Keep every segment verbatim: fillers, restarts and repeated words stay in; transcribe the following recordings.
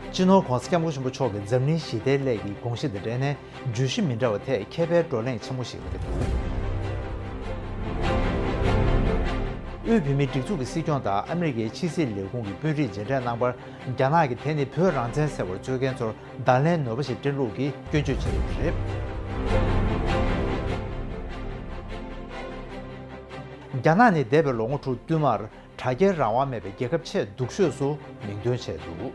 སྤྱི་ནོར་༧གོང་ས་༧སྐྱབས་མགོན་ཆེན་པོ་མཆོག་གིས་འཛམ་གླིང་ཞི་བདེའི་སླད་ཀྱི་དགོངས་གཞི་དང་འབྲེལ་ནས། བརྗོད་གཞི་མི་འདྲ་བ་ཐད་མཁས་པའི་བགྲོ་གླེང་ཆེན་མོ་ཞིག་གནང་གི་འདུག་དབུས་བོད་མིའི་སྒྲིག་འཛུགས་ཀྱི་སྲིད་སྐྱོང་དང་ཨ་མི་རི་ཀའི་ཕྱི་སྲིད་ལས་ཁུངས་ཀྱི་དཔོན་རིགས་མཇལ་འཕྲད་གནང་བར། རྒྱ་ནག་གིས་དེ་ནི་བོད་རང་བཙན་ཟེར་བར་རྩོད་མཁན་ཚོར་བརྡ་ལན་ནོར་བ་ཞིག་སྤྲད་ལུགས་ཀྱི་སྐྱོན་བརྗོད་བྱས་ཡོད་པ་རེད། རྒྱ་ནག་ནི་འདས་པའི་ལོ་ངོ་དྲུག་བསྟུད་མར་དྲ་རྒྱའི་རང་དབང་མེད་པའི་རྒྱལ་ཁབ་ཆེས་སྡུག་ཤོས་སུ་མིང་འདོན་བྱས་འདུག་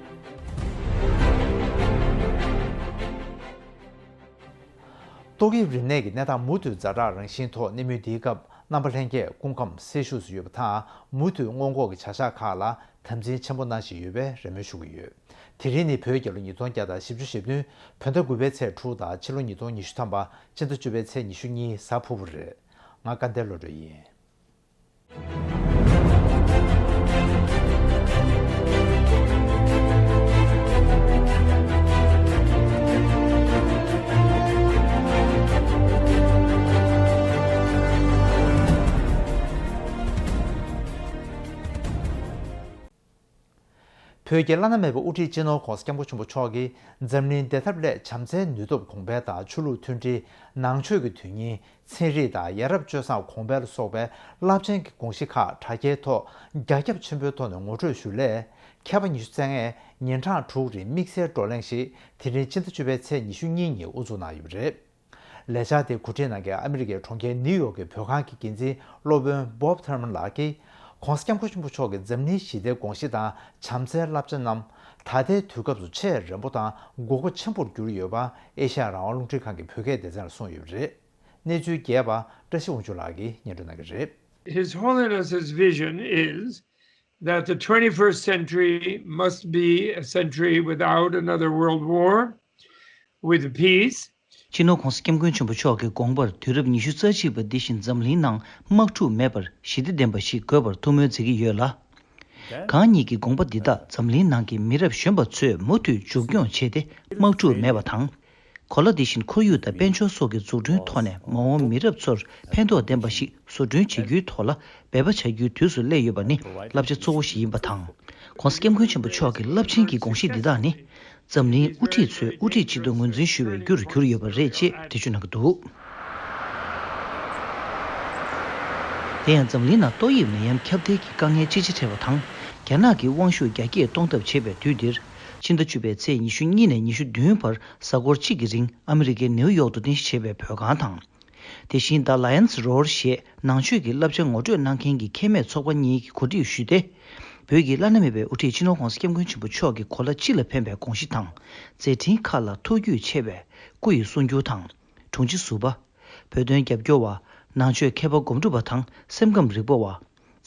ཏོག་དབྱིབས་རིམས་ནད་ཀྱི་གནས་སྟངས་མུ་མཐུད་ཛ་དྲག་རང་བཞིན་ཐོག་གནས་མུས་འདིའི་སྐབས། རྣམ་པ་ལྷན་རྒྱས་སྐུ་ཁམས་སེལ་ཤུགས་སུ་ཡོད་པ་དང་། མུ་མཐུད་སྔོན་འགོག་གི་བྱ་གཞག་ཁག་ལ་དམ་འཛིན་ཆེན་པོ་གནང་བཞིན་ཡོད་པའི་རེ་སྨོན་ཞུ་གི་ཡོད། དེ་རིང་ནི་བོད་རྒྱལ་ལོ་ཉིས་སྟོང་བརྒྱ་དང་བཞི་བཅུ་ཞེ་བདུན། བོད་ཟླ་དགུ་པའི་ཚེས་དྲུག་དང་ཕྱི་ལོ་ཉིས་སྟོང་ཉི་ཤུ་ཐམ་པ། སྤྱི་ཟླ་བཅུ་པའི་ཚེས་ཉི་ཤུ་གཉིས་གཟའ་ཕུར་བུ་རེད། ང་སྐལ་ལྡན་བློ་གྲོས་ཡིན། བོད་ཀྱི་བླ་ན་མེད་པའི་དབུ་ཁྲིད་སྤྱི་ནོར་༧གོང་ས་༧སྐྱབས་མགོན་ཆེན་པོ་མཆོག་གིས་འཛམ་གླིང་བདེ་ཐབས་སླད་བྱམས་བརྩེའི་ནུས་སྟོབས་གོང་འཕེལ་དང་། ཆོས་ལུགས་མཐུན་སྒྲིལ། ནང་ཆོས་ཀྱི་དོན་གཉེར། ཚན་རིག་དང་ཡ་རབས་སྤྱོད་བཟང་གོང་འཕེལ་ལ་སོགས་པའི་རླབས་ཆེན་གྱི་དགོངས་གཞི་ཁག་དྲ་རྒྱའི་ཐོག་རྒྱ་ཁྱབ་ཆེན་པོའི་ཐོག་ནས་ངོ་སྤྲོད་ཞུ་སླད། མཁས་པ་ཉི་ཤུ་རྩ་ལྔས་ཉིན་གྲངས་དྲུག་རིང་དམིགས་བསལ་བགྲོ་གླེང་ཞིག་དེ་རིང་ཕྱི་ཟླ་བཅུ་པའི་ཚེས་ཉི་ཤུ་གཉིས་ཉིན་དབུ་འཛུགས་གནང་ཡོད་པ་རེད། ལས་འཆར་དེ་གོ་སྒྲིག་གནང་མཁན་ཨ་མི་རི་ཀའི་གྲོང་ཁྱེར་ནིའུ་ཡོག་གི་བོད་ཁང་གི་འགན་འཛིན་སློབ་དཔོན་Bob Thurman་ལགས་ཀྱིས། ༸གོང་ས་༸སྐྱབས་མགོན་ཆེན་པོ་མཆོག་གིས་འཛམ་གླིང་ཞི་བདེའི་དགོངས་གཞི་དང་བྱམས་བརྩེའི་བསླབ་བྱ་རྣམས་ད་ལྟའི་དུས་སྐབས་སུ་ཆེས་རན་པོ་དང་དགོས་མཁོ་ཆེན་པོར་གྱུར་ཡོད་པ་ཨེ་ཤ་ཡ་རང་དབང་རླུང་འཕྲིན་ཁང་གི་བོད་སྐད་སྡེ་ཚན་ལ་གསུངས་ཡོད་པ་རེད། གནས་ཚུལ་རྒྱས་པ་བཀྲ་ཤིས་དབང་ཕྱུག་ལགས་ཀྱིས་སྙན་སྒྲོན་གནང་གི་རེད། His Holiness's vision is that the twenty-first century must be a century without another world war, with peace. སྤྱི་ནོར་༸གོང་ས་༸སྐྱབས་མགོན་ཆེན་པོ་མཆོག་གི་དགོངས་པར། དུས་རབས་ཉི་ཤུ་རྩ་གཅིག་པ་འདི་བཞིན་འཛམ་གླིང་ནང་དམག་འཁྲུག་མེད་པར་ཞི་བདེ་ལྡན་པ་ཞིག་དགོས་པར་ཐུགས་སྨོན་མཛད་ཀྱི་ཡོད་ལ། གང་ཉིད་ཀྱི་དགོངས་པ་འདི་དག་འཛམ་གླིང་ནང་གི་མི་རབས་གཞོན་པ་ཚོས་མུ་མཐུད་མཇུག་སྐྱོང་བྱས་ཏེ། དམག་འཁྲུག་མེད་པ་དང་། གོ་ལ་འདི་བཞིན་ཁོར་ཡུག་དང་དཔལ་འབྱོར་སོགས་ཀྱི་འཛུགས་སྐྲུན་ཐོག་ནས་མ་འོངས་མི་རབས་ཚོར་ཕན་ཐོགས་ལྡན་པ་ཞིག་བཟོ་སྐྲུན་བྱེད་རྒྱུའི་ཐོག་ལ་འབད་པ་བྱ་རྒྱུའི་དུས་སུ་སླེབས་ཡོད་པ་ནི་བསླབ་བྱ་གཙོ་བོ་ཞིག་ཡིན་པ་དང་། ༸གོང་ས་༸སྐྱབས་མགོན་ཆེན་པོ་མཆོག་གི་རླབས་ཆེན་གྱི་དགོངས་གཞི་འདི་དག་ནི། འཛམ་གླིང་དབུ་ཁྲིད་ཚོས་དབུ་ཁྲིད་ཆེད་དུ་ངོས་འཛིན་ཞུ་བའི་རྒྱུར་གྱུར་ཡོད་པ་རེད་ཅེས་འགྲེལ་བརྗོད་གནང་གི་འདུག་དེ་ཡང་འཛམ་གླིང་ནང་ཏོག་དབྱིབས་ནད་ཡམས་ཁྱབ་གདལ་གྱི་དཀའ་ངལ་ཅི་ཆེ་འཕྲད་པ་དང་། རྒྱ་ནག་གི་དབང་ཤུགས་རྒྱ་སྐྱེད་གཏོང་ཐབས་བྱེད་པའི་དུས་འདིར། ཕྱི་ཟླ་བཅུ་པའི་ཚེས་ཉི་ཤུ་གཉིས་ནས་ཉི་ཤུ་བདུན་བར་གཟའ་འཁོར་གཅིག་གི་རིང་ཨ་མི་རི་ཀའི་ནིའུ་ཡོག་ཏུ་རྟེན་གཞི་བྱས་པའི་བོད་ཁང་དང་། དེ་བཞིན་The Lions Roar ཞེས་ནང་ཆོས་ཀྱི་བསླབ་བྱ་ངོ་སྤྲོད་གནང་མཁན་གྱི་ཁེ་མེད་ཚོགས་པ་གཉིས་ཀྱིས་གོ་སྒྲིག་ཞུས་ཏེ། བོད་ཀྱི་བླ་ན་མེད་པའི་དབུ་ཁྲིད་སྤྱི་ནོར་༸གོང་ས་༸སྐྱབས་མགོན་ཆེན་པོ་མཆོག་གི་གོ་ལ་སྤྱི་ལ་ཕན་པའི་དགོངས་གཞི་དང་། མཛད་འཕྲིན་ཁག་ལ་ཐུགས་རྒྱུས་ཆེ་བའི་སྐུ་ཡི་གསུང་སྒྱུར་དང་། དྲུང་ཆེ་ཟུར་པ། བོད་དོན་རྒྱབ་སྐྱོར་བ། ནང་ཆོས་མཁས་པ་སྒོམ་སྒྲུབ་པ་དང་སེམས་ཁམས་རིག་པ་བ།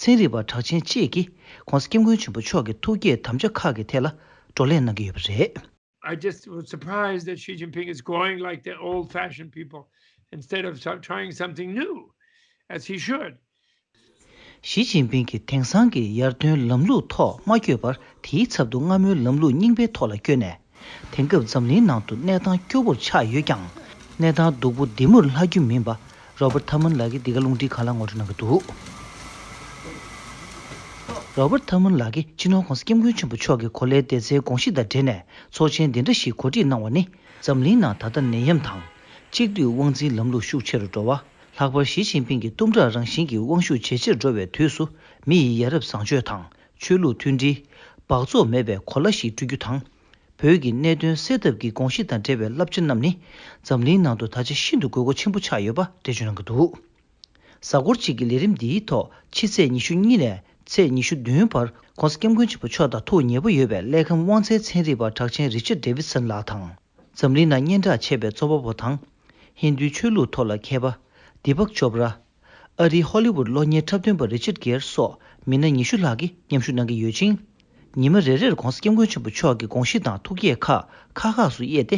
ཚན་རིག་པ་གྲགས་ཅན་བཅས་ཀྱིས་༸གོང་ས་༸སྐྱབས་མགོན་ཆེན་པོ་མཆོག་གི་ཐུགས་བསྐྱེད་དམ་བཅའ་ཁག་གི་ཐད་ལ་བགྲོ་གླེང་གནང་གི་ཡོད་པ་རེད། I just was surprised that Xi Jinping is going like the old-fashioned people instead of try- trying something new, as he should. ཞི་ཅིན་ཕིང་གིས་དེང་སང་གི་ཡར་ཐོན་ལམ་ལུགས་ཐོག་མ་བསྐྱོད་པར། དེའི་ཚབ་ཏུ་སྔ་མོའི་ལམ་ལུགས་རྙིང་པའི་ཐོག་ལ་བསྐྱོད་ནས། དེང་སྐབས་འཛམ་གླིང་ནང་དུ་གནས་སྟངས་སྐྱོ་པོར་ཆགས་ཡོད་ཀྱང་། གནས་སྟངས་སྡུག་པོ་འདི་མུར་ལྷག་རྒྱུ་མིན་པ། རོ་བར་ཐར་མན་ལགས་ཀྱིས་འདི་ག་རླུང་འཕྲིན་ཁང་ལ་ངོ་སྤྲོད་གནང་གི་འདུག་རོ་བར་ཐར་མན་ལགས་ཀྱིས་སྤྱི་ནོར་༸གོང་ས་༸སྐྱབས་མགོན་ཆེན་པོ་མཆོག་གི་གོ་ལའི་བདེ་རྩའི་དགོངས་གཞི་དང་འབྲེལ་ནས། ཚོགས་ཆེན་འདི་འདྲ་ཞིག་གོ་སྒྲིག་གནང་བ་ནི། འཛམ་གླིང་ནང་ད་ལྟ་ནད་ཡམས་དང་། གཅིག་སྡུད་དབང་འཛིན་ལམ་ལུགས་ཤུགས་ཆེ་རུ་འགྲོ་བ། ལྷག་པར་ཞི་ཅིན་ཕིང་གི་གཏུམ་དྲག་རང་བཞིན་གྱི་དབང་ཤུགས་ཇེ་ཆེར་འགྲོ་བའི་དུས་སུ། མི་ཡི་ཡ་རབས་བཟང་སྤྱོད་དང་། ཆོས་ལུགས་མཐུན་སྒྲིལ། སྦགས་བཙོག་མེད་པའི་གོ་ལ་ཞིག་བསྐྲུན་རྒྱུ་དང་། བོད་ཀྱི་གནད་དོན་སེལ་ཐབས་ཀྱི་དགོངས་གཞི་དང་འབྲེལ་བའི་བསླབ་བྱ་རྣམས་ནི། འཛམ་གླིང་ནང་དུ་ད་ཆ་ཤིན་ཏུ་དགོས་མཁོ་ཆེན་པོ་ཆགས་ཡོད་པ་འགྲེལ་བརྗོད་གནང་གི་འདུག་གཟའ་འཁོར་གཅིག་གི་ལས་རིམ་འདིའི་ཐོག་ཕྱི་ཚེས་ཉི་ཤུ་གཉིས་ནས་ཚེས་ཉི་ཤུ་བདུན་བར་༸གོང་ས་༸སྐྱབས་མགོན་ཆེན་པོ་མཆོག་དང་ཐུགས་ཉེ་པོ་ཡོད་པའི་ཀླད་ཁམས་དབང་རྩའི་ཚན་རིག་པ་གྲགས་ཅན་རི་ཆར་ཌེ་བིད་སན་ལགས་དང་། འཛམ་གླིང་ནང་སྙན་གྲགས་ཆེ་བའི་རྩོམ་པ་པོ་དང་། ཧིན་རྡུའི་ཆོས་ལུགས་ཐོག་ལ་མཁས་པ། དི་པག་ཅོབ་ར། ཨ་རིའི་ཧོ་ལི་ཝུད་གློག་བརྙན་འཁྲབ་སྟོན་པ་རི་ཆར་གེར་སོགས་མི་སྣ་ཉི་ཤུ་ལྷག་གིས་མཉམ་ཞུགས་གནང་གི་ཡོད་ཅིང་། ཉི་མ་རེ་རེར་༸གོང་ས་༸སྐྱབས་མགོན་ཆེན་པོ་མཆོག་གི་དགོངས་གཞི་དང་ཐུགས་བསྐྱེད་ཁག་ཁག་ཁག་སུ་དབྱེ་སྟེ།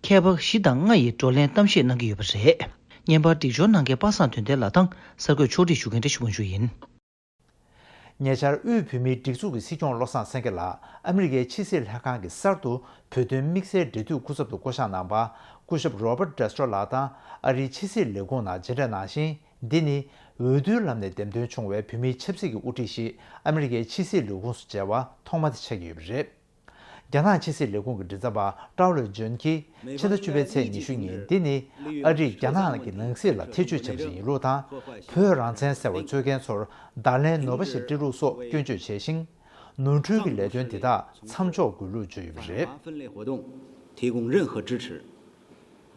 མཁས་པ་བཞི་དང་ལྔ་ཡིས་བགྲོ་གླེང་གཏམ་བཤད་གནང་གི་ཡོད་པ་རེད། བརྙན་པར་སྒྲིག་སྦྱོར་གནང་མཁན་པ་སངས་དོན་ལྡན་ལགས་དང་གསར་འགོད་ཕྱོགས་སྒྲིག་ཞུ་མཁན་བཀྲ་ཤིས་དབང་ཕྱུག་ཡིན། ཉེ་ཆར་དབུས་བོད་མིའི་སྒྲིག་འཛུགས་ཀྱི་སྲིད་སྐྱོང་བློ་བཟང་སེང་གེ་ལགས་ཨ་མི་རི་ཀའི་ཕྱི་སྲིད་ལྷན་ཁང་གི་གསར་དུ་བོད་དོན་དམིགས་བསལ་འབྲེལ་མཐུད་སྐུ་ཚབ་ཏུ་བསྐོ་གཞག་གནང་བ། སྐུ་ཞབས་Robert Destro་ལགས་དང་ཨ་རིའི་ཕྱི་སྲིད་ལས་ཁུངས་ནང་མཇལ་འཕྲད་གནང་ཞིང་། འདི་ནི་འོས་བསྡུའི་ལམ་ནས་འདེམས་ཐོན་བྱུང་བའི་བོད་མིའི་ཆབ་སྲིད་ཀྱི་དབུ་ཁྲིད་ཞིག་ཨ་མི་རི་ཀའི་ཕྱི་སྲིད་ལས་ཁུངས་སུ་མཇལ་བ་ཐོག་མ་དེ་ཆགས་ཀྱི་ཡོད་པ་རེད། རྒྱ་ནག་ཕྱི་སྲིད་ལས་ཁུངས་ཀྱི་མགྲིན་ཚབ་པ་ཀྲའོ་ལེ་ཇོན་གྱིས་ཕྱི་ཟླ་བཅུ་པའི་ཚེས་ཉི་ཤུ་ཉིན་འདི་ནི་ཨ་རིས་རྒྱ་ནག་གི་ནང་སྲིད་ལ་ཐེ་བྱུས་བྱས་པ་ཞིག་ཡིན་ལུགས་དང་། བོད་རང་བཙན་ཟེར་བ་རྩོད་མཁན་ཚོར་བརྡ་ལན་ནོར་བ་ཞིག་སྤྲད་ལུགས་སོགས་སྐྱོན་བརྗོད་བྱས་ཤིང་། ནོར་འཁྲུལ་གྱི་ལས་དོན་དེ་དག་མཚམས་འཇོག་དགོས་ལུགས་བརྗོད་ཡོད་པ་རེད། 反华分裂活动提供任何支持，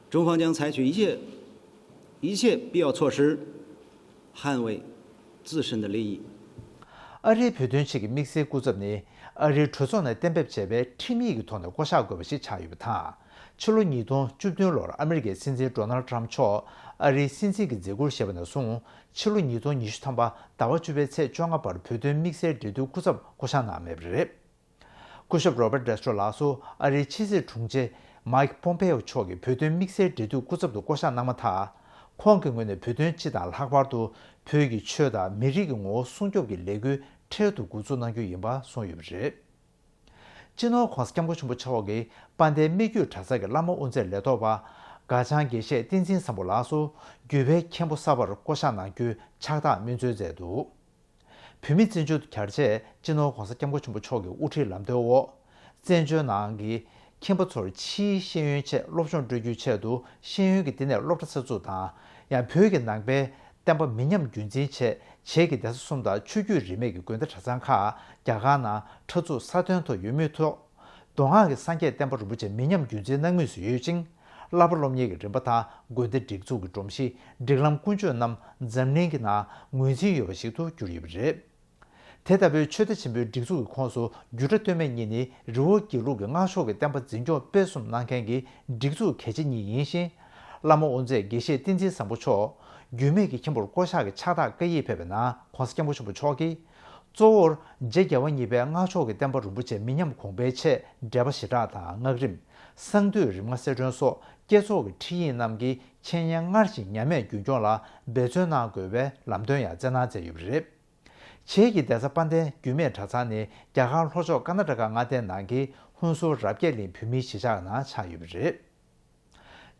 中方将采取一切一切必要措施，捍卫自身的利益。 ཨ་རིའི་བོད་དོན་ཆེད་ཀྱི་དམིགས་བསལ་སྐུ་ཚབ་ནི་ཨ་རིའི་གྲོས་ཚོགས་ནས་གཏན་འབེབས་བྱས་པའི་ཁྲིམས་ཡིག་གི་ཐོག་ནས་བསྐོ་གཞག་དགོས་པ་ཞིག་ཆགས་ཡོད་པ་དང་། ཕྱི་ལོ་ཉིས་སྟོང་བཅུ་བདུན་ལོར་ཨ་མི་རི་ཀའི་སྲིད་འཛིན་ཌོ་ནལ་ཊམ་མཆོག་ཨ་རིའི་སྲིད་འཛིན་གྱི་མཛད་ཁུར་བཞེས་པ་ནས་བཟུང་ཕྱི་ལོ་ཉིས་སྟོང་ཉི་ཤུ་ཐམ་པ་ཟླ་བ་བཅུ་པའི་ཚེས་བཅོ་ལྔ་བར་བོད་དོན་དམིགས་བསལ་འབྲེལ་མཐུད་སྐུ་ཚབ་བསྐོ་གཞག་གནང་མེད་པ་རེད། སྐུ་ཞབས་Robert Destro་ལགས་སུ་ཨ་རིའི་ཕྱི་སྲིད་དྲུང་ཆེ་Mike Pompeo་མཆོག་གིས་བོད་དོན་དམིགས་བསལ་འབྲེལ་མཐུད་སྐུ་ཚབ་ཏུ་བསྐོ་གཞག་གནང་མ་ཐག་ཁོང་གི་ངོས་ནས་བོད་དོན་སྤྱི་དང་ལྷག་པར་དུ་བོད་ཀྱི་ཆོས་དང་མི་རིགས་ཀྱི་ངོ་བོ་སྲུང་སྐྱོབ་ཀྱི་ལས་འགུལ་འཕྲལ་དུ་འགོ་འཛུགས་གནང་རྒྱུ་ཡིན་པ་གསུངས་ཡོད་པ་རེད། སྤྱི་ནོར་༧གོང་ས་༧སྐྱབས་མགོན་ཆེན་པོ་མཆོག་གིས་དཔལ་ལྡན་སྨད་རྒྱུད་གྲྭ་ཚང་གི་བླ་མ་དབུ་མཛད་ལས་ཐོག་པ་སྒར་བྱང་དགེ་བཤེས་བསྟན་འཛིན་བཟང་པོ་ལགས་སུ་བརྒྱུད་པའི་མཁན་པོ་གསར་པར་བསྐོ་གཞག་གནང་རྒྱུའི་ཕྱག་རྟགས་སྨིན་སྩོལ་མཛད་འདུག་བོད་མི་བཙན་བྱོལ་དུ་གྱར་རྗེས་སྤྱི་ནོར་༧གོང་ས་༧སྐྱབས་མགོན་ཆེན་པོ་མཆོག་གི་དབུ་ཁྲིད་ལམ་སྟོན་འོག་བཙན་བྱོལ་ནང་གི་མཁན་པོ་ཚོར་ཕྱིའི་ཤེས་ཡོན་ཆེད་སློབ་སྦྱོང་སྤྲོད་རྒྱུའི་ཆེད་དུ་ཤེས་ཡོན་གྱི་བསྟི་གནས་སློབ་གྲྭ་གསར་འཛུགས་དང་། ཡང་བོད་ཀྱི་ནང་པའི་བསྟན་པ་མི་ཉམས་རྒྱུན་འཛིན་ཆེད་བྱེས་ཀྱི་གདན་ས་གསུམ་དང་ཆོས་བརྒྱུད་རིས་མེད་ཀྱི་དགོན་སྡེ་གྲྭ་ཚང་ཁག་རྒྱ་གར་ནང་ཁྲ་ཚུགས་ས་དོན་དུ་ཡོད་མུས་ཐོག་མདོ་སྔགས་ཀྱི་སངས་རྒྱས་བསྟན་པ་རིན་པོ་ཆེ་མི་ཉམས་རྒྱུན་འཛིན་གནང་མུས་སུ་ཡོད་ཅིང་། བསླབ་པ་སློབ་གཉེར་གྱི་རིམ་པ་དང་དགོན་སྡེ་སྒྲིག་འཛུགས་ཀྱི་སྒྲོམ་གཞི་སྒྲིག་ལམ་ཀུན་སྤྱོད་རྣམས་འཛམ་གླིང་གི་ནང་ངོས་འཛིན་ཡོད་པ་ཞིག་ཏུ་གྱུར་ཡོད་པ་རེད། དེ་ལྟ་བུའི་ཆོས་སྡེ་ཆེན་པོའི་སྒྲིག་འཛུགས་ཀྱི་ཁོངས་སུ་རྒྱུད་གྲྭ་སྟོད་སྨད་གཉིས་ནི་རི་བོ་དགེ་ལུགས་ཀྱི་སྔགས་ཕྱོགས་ཀྱི་བསྟན་པ་འཛིན་སྐྱོང་སྤེལ་གསུམ་གནང་མཁན་གྱི་སྒྲིག་འཛུགས་གལ་ཆེ་གཉིས་ཡིན་ཞིང་། བླ་མ་དབུ་མཛད་དགེ་བཤེས་བསྟན་འཛིན་བཟང་པོ་མཆོག་རྒྱུད་སྨད་ཀྱི་མཁན་པོར་བསྐོ་གཞག་གི་ཕྱག་རྟགས་བཀའ་ཡིག་ཕེབས་པའི་ནང་༧གོང་ས་༧སྐྱབས་མགོན་ཆེན་པོ་མཆོག་གིས། གཙོ་བོར་རྗེ་རྒྱལ་བ་གཉིས་པའི་སྔགས་ཕྱོགས་ཀྱི་བསྟན་པ་རིན་པོ་ཆེ་མི་ཉམས་གོང་འཕེལ་ཆེད་འགྲེལ་པ་ཞེ་དྲག་དང་སྔགས་རིམ། གསང་འདུས་རིམ་ལྔ་གསལ་སྒྲོན་སོགས་བསྐྱེད་རྫོགས་ཀྱི་ཁྲིད་ཡིག་རྣམས་ཀྱི་འཆད་ཉན་སྔར་བཞིན་ཉམས་དམས་རྒྱུན་སྐྱོང་ལ་འབད་བརྩོན་གནང་དགོས་པའི་ལམ་སྟོན་ཡང་སྩལ་གནང་མཛད་ཡོད་པ་རེད། བྱེས་ཀྱི་གདན་ས་དཔལ་ལྡན་རྒྱུད་སྨད་གྲྭ་ཚང་ནི་རྒྱ་གར་ལྷོ་ཕྱོགས་ཀར་ན་ཊ་ཀ་མངའ་སྡེའི་ནང་གི་ཧུན་སུར་རབ་རྒྱས་གླིང་བོད་མིའི་གཞིས་ཆགས་ནང་ཆགས་ཡོད་པ་རེད།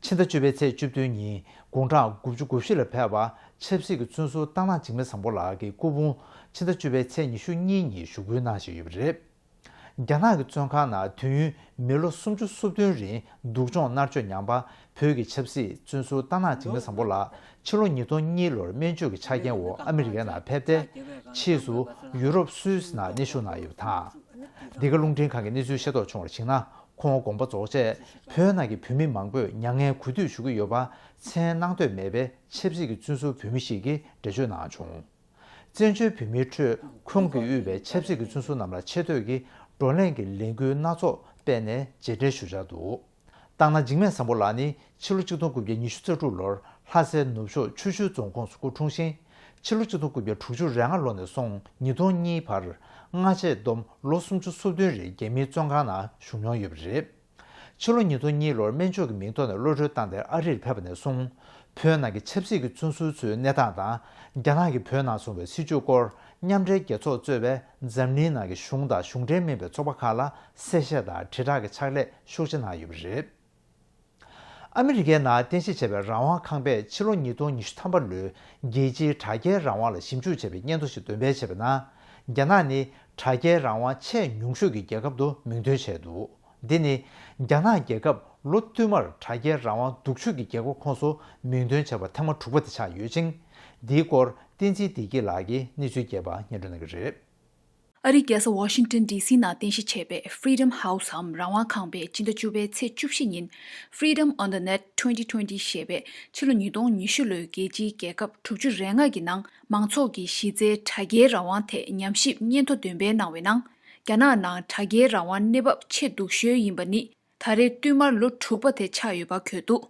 ཕྱི་ཟླ་བཅུ་པའི་ཚེས་བཅུ་བདུན་ཉིན་དགུང་གྲངས་དགུ་བཅུ་གོ་བཞི་ལ་ཕེབས་པ་ཆབ་སྲིད་ཀྱི་བཙོན་ཟུར་སྟག་སྣ་འཇིགས་མེད་བཟང་པོ་ལགས་ཀྱི་སྐུ་ཕུང་ཕྱི་ཟླ་བཅུ་པའི་ཚེས་ཉི་ཤུ་གཉིས་ཉིན་ཞུགས་འབུལ་གནང་བཞིན་ཡོད་པ་རེད། རྒྱ་ནག་གི་བཙོན་ཁང་ནང་དུས་ཡུན་མི་ལོ་སུམ་ཅུ་སོ་བདུན་རིང་སྡུག་སྦྱོང་མནར་གཅོད་མྱངས་པ་བོད་ཀྱི་ཆབ་སྲིད་བཙོན་ཟུར་སྟག་སྣ་འཇིགས་མེད་བཟང་པོ་ལགས་ཕྱི་ལོ་ཉིས་སྟོང་གཉིས་ལོར་སྨན་བཅོས་ཀྱི་ཆ་རྐྱེན་འོག་ཨ་མི་རི་ཀའི་ནང་ཕེབས་ཏེ། ཕྱིས་སུ་ཡུ་རོབ་སུད་སི་ནང་གནས་བཞུགས་གནང་ཡོད་པ་དང་། འདི་ག་རླུང་འཕྲིན་ཁང་གིས་གནས་ཚུལ་ཤེས་རྟོགས་བྱུང་བར་གཞིགས་ན། ཁོང་དགོངས་པ་རྫོགས་རྗེས་བོད་ནང་གི་བོད་མི་མང་པོས་མྱ་ངན་གུས་འདུད་ཞུ་གི་ཡོད་པ་མཚན་གནང་འདོད་མེད་པའི་ཆབ་སྲིད་ཀྱི་བཙོན་ཟུར་བོད་མི་ཞིག་གིས་འགྲེལ་བརྗོད་གནང་བྱུང་། བཙན་བྱོལ་བོད་མིའི་ཁྲོད་ཁོང་གིས་དབུས་པའི་ཆབ་སྲིད་ཀྱི་བཙོན་ཟུར་རྣམས་ལ་ཆེ་བསྟོད་ཀྱི་བགྲོ་གླེང་གི་ལས་འགུལ་སྣ་ཚོགས་སྤེལ་ནས་རྗེས་དྲན་ཞུ་འཆར་འདུག་སྟག་སྣ་འཇིགས་མེད་བཟང་པོ་ལགས་ནི་ཕྱི་ལོ་ཆིག་སྟོང་དགུ་བརྒྱ་ཉི་ཤུ་རྩ་དྲུག་ལོར་ལྷ་སའི་ནུབ་ཕྱོགས་ཆུ་ཤུར་རྫོང་ཁོངས་སུ་སྐུ་འཁྲུངས་ཤིང་། ཕྱི་ལོ་ཆིག་སྟོང་དགུ་བརྒྱ་དྲུག་ཅུ་རེ་ལྔ་ལོ་ནས་བཟུང་ཉིས་སྟོང་གཉིས་བར་སྔ་རྗེས་བསྡོམས་ལོ་སུམ་ཅུ་སོ་བདུན་རིང་རྒྱ་མིའི་བཙོན་ཁང་ནང་བཞུགས་མྱོང་ཡོད་པ་རེད། ཕྱི་ལོ་ཉིས་སྟོང་གཉིས་ལོར་སྨན་བཅོས་ཀྱི་མིང་ཐོག་ནས་གློད་གྲོལ་བཏང་སྟེ་ཨ་རིར་ཕེབས་པ་ནས་བཟུང་། བོད་ནང་གི་ཆབ་སྲིད་ཀྱི་བཙོན་ཟུར་ཚོའི་གནས་སྟངས་དང་། རྒྱ་ནག་གིས་བོད་ནང་བཟུང་བའི་སྲིད་བྱུས་སྐོར་མཉམ་འབྲེལ་རྒྱལ་ཚོགས་གཙོས་པའི་འཛམ་གླིང་ནང་གི་གཞུང་དང་གཞུང་འབྲེལ་མིན་པའི་ཚོགས་པ་ཁག་ལ་གསལ་བཤད་དང་དྲིལ་བསྒྲགས་ཀྱི་ཕྱག་ལས་ཤུགས་ཆེ་གནང་ཡོད་པ་རེད། ཨ་མི་རི་ཀའི་ནང་རྟེན་གཞི་བྱས་པའི་རང་དབང་ཁང་པས་ཕྱི་ལོ་ཉིས་སྟོང་ཉི་ཤུ་ཐམ་པ་ལོའི་རྒྱལ་སྤྱིའི་དྲ་རྒྱའི་རང་དབང་ལ་ཞིབ་འཇུག་བྱས་པའི་སྙན་ཐོ་ཞིག་འདོན་སྤེལ་བྱས་པའི་ནང་། རྒྱ་ནག་ནི་དྲ་རྒྱའི་རང་དབང་ཆེས་ཉུང་ཤོས་ཀྱི་རྒྱལ་ཁབ་ཏུ་མིང་འདོན་བྱས་འདུག་འདི་ནི་རྒྱ་ནག་རྒྱལ་ཁབ་ལོ་བསྟུད་མར་དྲ་རྒྱའི་རང་དབང་སྡུག་ཤོས་ཀྱི་རྒྱལ་ཁབ་ཁོངས་སུ་མིང་འདོན་བྱས་པ་ཐེངས་མ་དྲུག་པ་དེ་ཆགས་ཡོད་ཅིང་། འདིའི་སྐོར་བསྟན་འཛིན་བདེ་སྐྱིད་ལགས་ཀྱིས་གནས་ཚུལ་རྒྱས་པ་སྙན་སྒྲོན་གནང་གི་རེད། ཨ་རིའི་རྒྱལ་ས་ཝ་ཤིང་ཏོན་ཌི་སི་ནང་རྟེན་གཞི་བྱས་པའི་Freedom House འམ་རང་དབང་ཁང་པས་སྤྱི་ཟླ་བཅུ་པའི་ཚེས་བཅུ་བཞི་ཉིན་Freedom on the Net twenty twenty ཞེས་པའི་ཕྱི་ལོ་ཉིས་སྟོང་ཉི་ཤུ་ལོའི་རྒྱལ་སྤྱིའི་རྒྱལ་ཁབ་དྲུག་ཅུ་རེ་ལྔ་གི་ནང་མང་ཚོགས་ཀྱི་གཞི་རྩའི་དྲ་རྒྱའི་རང་དབང་ཐད་ཉམས་ཞིབ་སྙན་ཐོ་འདོན་སྤེལ་གནང་བའི་ནང་། རྒྱ་ནག་ནང་དྲ་རྒྱའི་རང་དབང་གནས་བབ་ཆེས་སྡུག་ཤོས་ཡིན་པ་ནི་ད་རེས་བསྟུད་མར་ལོ་དྲུག་པ་དེ་ཆགས་ཡོད་པ་འཁོད་འདུག་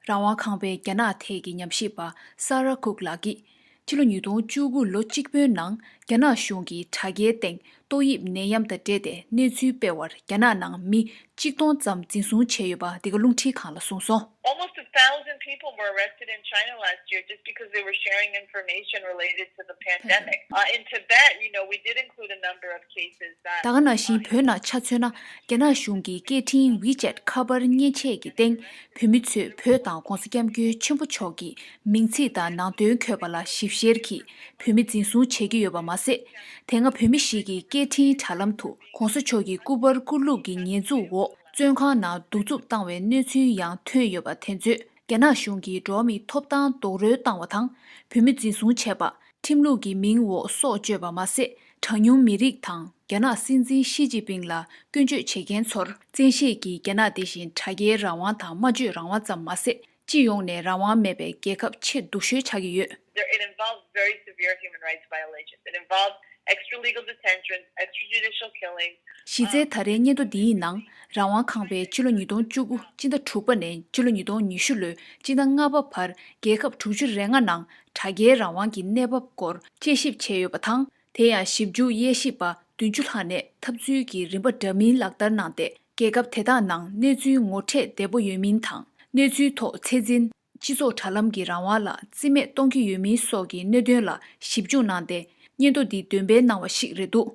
རང་དབང་ཁང་པའི་རྒྱ་ནག་ཐད་ཀྱི་ཉམས་ཞིབ་པ་ས་ར་ཁུག་ལགས་ཀྱིས། ཕྱི་ལོ་ཉིས་སྟོང་བཅུ་དགུ་ལོ་གཅིག་པོའི་ནང་རྒྱ་ནག་གཞུང་གིས་དྲ་རྒྱའི་སྟེང་ཏོག་དབྱིབས་ནད་ཡམས་དང་འབྲེལ་ཏེ་གནས་ཚུལ་སྤེལ་བར་རྒྱ་ནག་ནང་མི་གཅིག་སྟོང་ཙམ་འཛིན་བཟུང་བྱས་ཡོད་པ་འདི་ག་རླུང་འཕྲིན་ཁང་ལ་གསུངས་སོང་། Almost a thousand people were arrested in China last year just because they were sharing information related to the pandemic. Uh, in Tibet, you know, we did include a number of cases that ད་ག་ནང་བཞིན་བོད་ནང་ཆ་མཚོན་ན། རྒྱ་ནག་གཞུང་གི་སྐད་འཕྲིན་WeChat་ཁ་པར་མཉེན་ཆས་ཀྱི་སྟེང་བོད་མི་ཚོས་བོད་དང་༧གོང་ས་༧སྐྱབས་མགོན་ཆེན་པོ་མཆོག་གི་མིང་ཚིག་དང་ནང་དོན་འཁོད་པ་ལ་ཞིབ་བཤེར་གྱིས་བོད་མི་འཛིན་བཟུང་བྱེད་ཀྱི་ཡོད་པ་མ་ ཟད། དེ་སྔ་བོད་མི་ཞིག་གིས་སྐད་འཕྲིན་དྲ་ལམ་དུ་༸གོང་ས་མཆོག་གི་སྐུ་པར་བསྐུར་ལུགས་ཀྱི་ཉེས་འཛུགས་འོག་བཙོན་ཁང་ནང་གདུག་རྩུབ་བཏང་བའི་གནས་ཚུལ་ཡང་ཐོན་ཡོད་པ་དེ་ཚོས་རྒྱ་ནག་གཞུང་གིས་འགྲོ་བ་མིའི་ཐོབ་ཐང་རྡོག་རོལ་བཏང་བ་དང་། བོད་མི་འཛིན་བཟུང་བྱས་པ། ཁྲིམས་ལུགས་ཀྱི་མིང་འོག་སྲོག་གཅོད་པ་མ་ཟད། གྲངས་ཉུང་མི་རིགས་དང་རྒྱ་ནག་སྲིད་འཛིན་ཞི་ཅིན་ཕིང་ལ་སྐྱོན་བརྗོད་བྱེད་མཁན་ཚོར་བཙན་ཤེད་ཀྱིས་རྒྱ་ནག་དེ་བཞིན་དྲ་རྒྱའི་རང་དབང་དང་སྨྲ་བརྗོད་རང་དབང་ཙམ་མ་ཟད། སྤྱི་ཡོངས་ནས་རང་དབང་མེད་པའི་རྒྱལ་ཁབ་ཆེས་སྡུག་ཤོས་ཆགས་ཀྱི་ཡོད། There- it involves very severe human rights violations. It involves extralegal detentions, extrajudicial killings. གཞི་རྩའི་ད་རེས་སྙན་ཐོ་འདིའི་ནང་རང་དབང་ཁང་པས་ཕྱི་ལོ་ཉིས་སྟོང་བཅུ་དགུ་སྤྱི་ཟླ་དྲུག་པ་ནས་ཕྱི་ལོ་ཉིས་སྟོང་ཉི་ཤུ་ལོའི་སྤྱི་ཟླ་ལྔ་པ་བར་རྒྱལ་ཁབ་དྲུག་ཅུ་རེ་ལྔ་ནང་དྲ་རྒྱའི་རང་དབང་གི་གནས་བབ་སྐོར་དཔྱད་ཞིབ་བྱས་ཡོད་པ་དང་། དེ་ཡང་ཞིབ་འཇུག་དབྱེ་ཞིབ་པ་བདུན་ཅུ་ལྷག་ནས་ཐབས་ཚུལ་གྱི་རིམ་པ་འདྲ་མིན་ལག་བསྟར་གནང་སྟེ། རྒྱལ་ཁབ་དེ་དག་ནང་གནས་ཚུལ་ངོ་འཕྲད་བདེ་པོ་ཡོད་མིན་དང་། གནས་ཚུལ་ཐོག་ཚད་འཛིན། སྤྱི་ཚོགས་དྲ་ལམ་གྱི་རང་དབང་ལ་བརྩི་མེད་གཏོང་གི་ཡོད་མིན་སོགས་ཀྱི་གནད་དོན་ལ་ཞིབ་འཇུག་གནང་སྟེ། སྙན་ཐོ་འདི་འདོན་སྤེལ་གནང་བ་ཞིག་རེད་འདུག་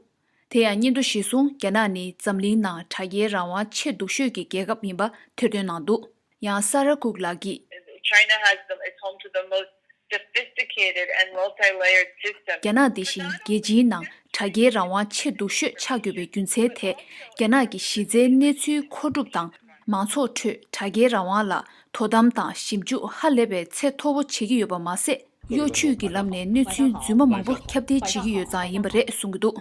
དེ་ཡང་སྙན་ཐོ་གཞིར་བཟུང་རྒྱ་ནག་ནི་འཛམ་གླིང་ནང་དྲ་རྒྱའི་རང་དབང་ཆེས་སྡུག་ཤོས་ཀྱི་རྒྱལ་ཁབ་ཡིན་པ་ཐེར་འདོན་གནང་འདུག་ཡང་ས་ར་ཀུག་ལགས་ཀྱིས། China has the, is home to the most sophisticated and multi-layered system. རྒྱ་ནག་འདི་བཞིན་རྒྱལ་སྤྱིའི་ནང་དྲ་རྒྱའི་རང་དབང་ཆེས་སྡུག་ཤོས་ཆགས་དགོས་པའི་རྒྱུ་མཚན་དེ། རྒྱ་ནག་གི་གཞི་རྩའི་གནས་ཚུལ་མཁོ་སྒྲུབ་དང་། མང་ཚོགས་ཁྲོད་དྲ་རྒྱའི་རང་དབང་ལ་དོ་དམ་དང་ཞིབ་འཇུག་ཧ་ལས་པའི་ཚད་མཐོ་བོ་བྱེད་ཀྱི་ཡོད་པ་མ་ཟད། གཡོ་ཇུས་ཀྱི་ལམ་ནས་གནས་ཚུལ་རྫུན་མ་མང་པོ་ཁྱབ་གདལ་བྱེད་ཀྱི་ཡོད་ཙང་ཡིན་པ་རེད་གསུང་གི་འདུག་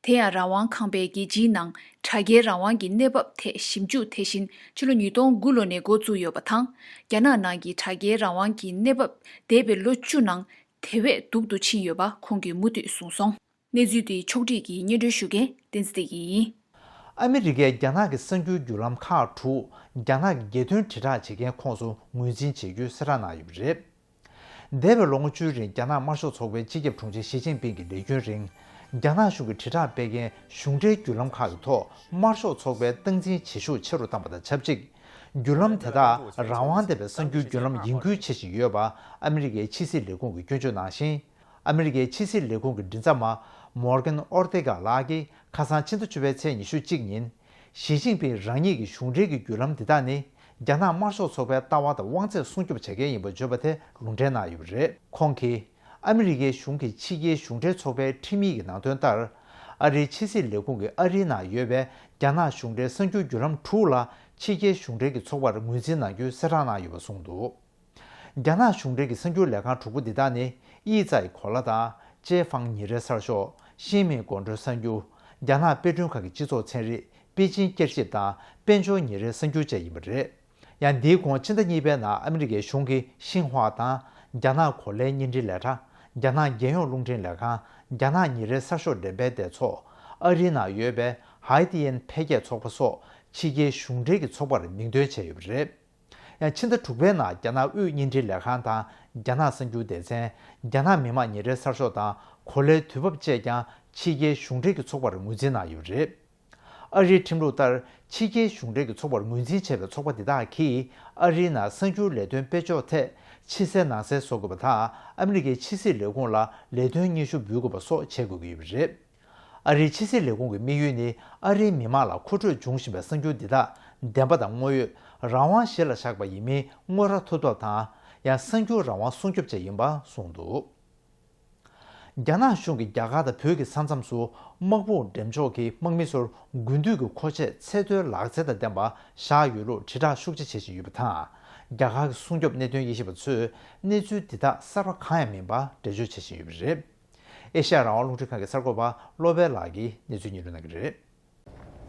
དེ་ཡང་རང་དབང་ཁང་པས་རྒྱལ་སྤྱིའི་ནང་དྲ་རྒྱའི་རང་དབང་གི་གནས་བབ་ཐད་ཞིབ་འཇུག་དེ་བཞིན་ཕྱི་ལོ་ཉིས་སྟོང་དགུ་ལོ་ནས་འགོ་བཙུགས་ཡོད་པ་དང་། རྒྱ་ནག་ནང་གི་དྲ་རྒྱའི་རང་དབང་གི་གནས་བབ་འདས་པའི་ལོ་བཅུ་ནང་དེ་བས་སྡུག་ཏུ་ཕྱིན་ཡོད་པ་ཁོང་གིས་མུ་མཐུད་གསུངས་སོང་། གནས་ཚུལ་དེ་ཕྱོགས་སྒྲིག་གིས་སྙན་སྒྲོན་ཞུ་མཁན་བསྟན་འཛིན་བདེ་སྐྱིད་ཡིན། ཨ་མི་རི་ཀས་རྒྱ་ནག་གི་གསར་འགྱུར་བརྒྱུད་ལམ་ཁག་དྲུག་རྒྱ་ནག་གི་རྒྱལ་དོན་དྲིལ་བསྒྲགས་བྱེད་མཁན་ཁོངས་སུ་ངོས་འཛིན་བྱེད་རྒྱུའི་གསལ་བསྒྲགས་གནང་ཡོད་པ་རེད། འདས་པའི་ལོ་ངོ་བཅུའི་རིང་རྒྱ་ནག་དམར་ཤོག་ཚོགས་པའི་སྤྱི་ཁྱབ་དྲུང་ཆེ་ཞི་ཅིན་ཕིང་གི་ལས་རྒྱུན་རིང་། རྒྱ་ནག་གཞུང་གིས་དྲིལ་བསྒྲགས་སྤེལ་མཁན་གཞུང་འབྲེལ་བརྒྱུད་ལམ་ཁག་གི་ཐོག་དམར་ཤོག་ཚོགས་པའི་སྟངས་འཛིན་བྱེད་ཤུགས་ཆེ་རུ་བཏང་པ་དང་ཆབས་ཅིག་བརྒྱུད་ལམ་དེ་དག་རང་དབང་ལྡན་པའི་གསར་འགྱུར་བརྒྱུད་ལམ་ཡིན་ཁུལ་བྱེད་བཞིན་ཡོད་པ་ཨ་མི་རི་ཀའི་ཕྱི་སྲིད་ལས་ཁུངས་ཀྱིས་སྐྱོན་བརྗོད་གནང་ཞིང་། ཨ་མི་རི་ཀའི་ཕྱི་སྲིད་ལས་ཁུངས་ཀྱི་མགྲིན་ཚབ་པ་མོར་གན་ཨོར་ཏེ་གྷ་ལགས་ཀྱིས་ཁ་སང་ཕྱི་ཟླ་བཅུ་པའི་ཚེས་ཉི་ཤུ་གཅིག་ཉིན། ཞི་ཅིན་ཕིང་རང་ཉིད་ཀྱི་གཞུང་འབྲེལ་གྱི་བརྒྱུད་ལམ་འདི་དག་ནི། རྒྱ་ནག་དམར་ཤོག་ཚོགས་པའི་ལྟ་བ་དང་དབང་ཚད་སྲུང་སྐྱོབ་བྱེད་མཁན་ཡིན་པ་བརྗོད་པ་དེ་ལུང་འདྲེན་གནང་ཡོད་པ་རེད། ཁོང་གིས། ཨ་མི་རི་ཀའི་གཞུང་གིས་ཕྱི་རྒྱལ་གཞུང་འབྲེལ་ཚོགས་པའི་ཁྲིམས་ཡིག་གི་ནང་དོན་ལྟར། ཨ་རིའི་ཕྱི་སྲིད་ལས་ཁུངས་ཀྱིས་ཨ་རིའི་ནང་ཡོད་པའི་རྒྱ་ནག་གཞུང་འབྲེལ་གསར་འགྱུར་བརྒྱུད་ལམ་དྲུག་ལ་ཕྱི་རྒྱལ་གཞུང་འབྲེལ་གྱི་ཚོགས་པར་ངོས་འཛིན་གནང་རྒྱུའི་གསལ་བསྒྲགས་གནང་ཡོད་པ་གསུངས་འདུག་རྒྱ་ནག་གཞུང་འབྲེལ་གྱི་གསར་འགྱུར་ལས་ཁང་དྲུག་པོ་འདི་དག་ནི། དབྱི་ཙའི་གོ་ལ་དང་། ཅེ་ཧྥང་ཉིན་རེའི་གསར་ཤོག་ཤིན་མིང་དགོང་དྲོའི་གསར་འགྱུར། རྒྱ་ནག་དཔེ་སྐྲུན་ཁང་གི་སྤྱི་ཚོགས་ཚན་རིག་པེ་ཅིན་བསྐྱར་ཞིབ་དང་། དཔལ་འབྱོར་ཉིན་རེའི་གསར་འགྱུར་བཅས་ཡིན་པ་རེད། ཡང་འདིའི་གོང་ཕྱི་ཟླ་གཉིས་པའི་ནང་ཨ་མི་རི་ཀའི་གཞུང་གིས་ཤིན་ཧྭ་དང་། རྒྱ་ནག་གོ་ལའི་བརྙན་འཕྲིན་ལས་གྲྭ། རྒྱ་ནག་རྒྱལ་ཡོངས་རླུང་འཕྲིན་ལས་ཁང་། རྒྱ་ནག་ཉིན་རེའི་གསར་ཤོག་འགྲེམས་སྤེལ་སྡེ་ཚོགས། ཨ་རིའི་ནང་ཡོད་པའི་ཧའེ་ཏི་ཡན་འཕེལ་རྒྱས་ཚོགས་པ་སོགས་ཕྱི་རྒྱལ་གཞུང་འབྲེལ་གྱི་ཚོགས་པར་མིང་འདོན་བྱས་ཡོད་པ་རེད། ཡང་ཕྱི་ཟླ་དྲུག་པའི་ནང་རྒྱ་ནག་དབུས་བརྙན་འཕྲིན་ལས་ཁང་དང་། རྒྱ་ནག་གསར་འགྱུར་སྡེ་ཚན། རྒྱ་ནག་མི་དམངས་ཉིན་རེའི་གསར་ཤོག་དང་། གོ་ལའི་དུས་བབ་བཅས་ཀྱང་ཕྱི་རྒྱལ་གཞུང་འབྲེལ་གྱི་ཚོགས་པར་ངོས་འཛིན་གནང་ཡོད་པ་རེད། ཨ་རིའི་ཁྲིམས་ལུགས་ལྟར། ཕྱི་རྒྱལ་གཞུང་འབྲེལ་གྱི་ཚོགས་པར་ངོས་འཛིན་བྱས་པའི་ཚོགས་པ་འདི་དག་གིས་ཨ་རིའི་ནང་གསར་འགྱུར་ལས་དོན་སྤེལ་ཕྱོགས་ཐད་ཕྱི་གསལ་ནང་གསལ་བཟོ་དགོས་པ་དང་། ཨ་མི་རི་ཀའི་ཕྱི་སྲིད་ལས་ཁུངས་ལ་ལས་དོན་སྙན་ཞུ་འབུལ་དགོས་པ་སོགས་བྱེད་དགོས་ཀྱི་ཡོད་པ་རེད། ཨ་རིའི་ཕྱི་སྲིད་ལས་ཁུངས་ཀྱི་དམིགས་ཡུལ་ནི། ཨ་རིའི་མི་དམངས་ལ་མཁོ་སྤྲོད་འབྱུང་བཞིན་པའི་གསར་འགྱུར་འདི་དག་བདེན་པ་དང་དངོས་ཡོད། རང་དབང་གཞི་ལ་བཞག་པ་ཡིན་མིན་དངོས་ར་ཐོབ་ཐབས་དང་། ཡང་གསར་འགྱུར་རང་དབང་སྲུང་སྐྱོབ་བཅས་ཡིན་པ་གསུངས་འདུག་རྒྱ་ནག་གཞུང་གིས་རྒྱ་གར་དང་བོད་ཀྱི་ས་མཚམས་སུ། དམག་དཔུང་འགྲེམས་འཇོག་གིས་དམག་མི་ཚོར་དགུན་དུས་ཀྱི་མཁོ་ཆས་ཚད་མཐོའི་ལག་རྩལ་དང་ལྡན་པ་བཞག་ཡོད་ལུགས་དྲིལ་བསྒྲགས་ཤུགས་ཆེ་བྱེད་བཞིན་ཡོད་པ་དང་། རྒྱ་གར་གྱི་སྲུང་སྐྱོབ་གནད་དོན་དབྱེ་ཞིབ་པ་ཚོས་གནས་ཚུལ་འདི་དག་གསར་པ་གང་ཡང་མིན་པ་འགྲེལ་བརྗོད་བྱེད་བཞིན་ཡོད་པ་རེད། ཨེ་ཤ་ཡ་རང་དབང་རླུང་འཕྲིན་ཁང་གི་གསར་འགོད་པ་བློ་བྷེ་ལགས་ཀྱིས་གནས་ཚུལ་སྙན་སྒྲོན་གནང་གི་རེད།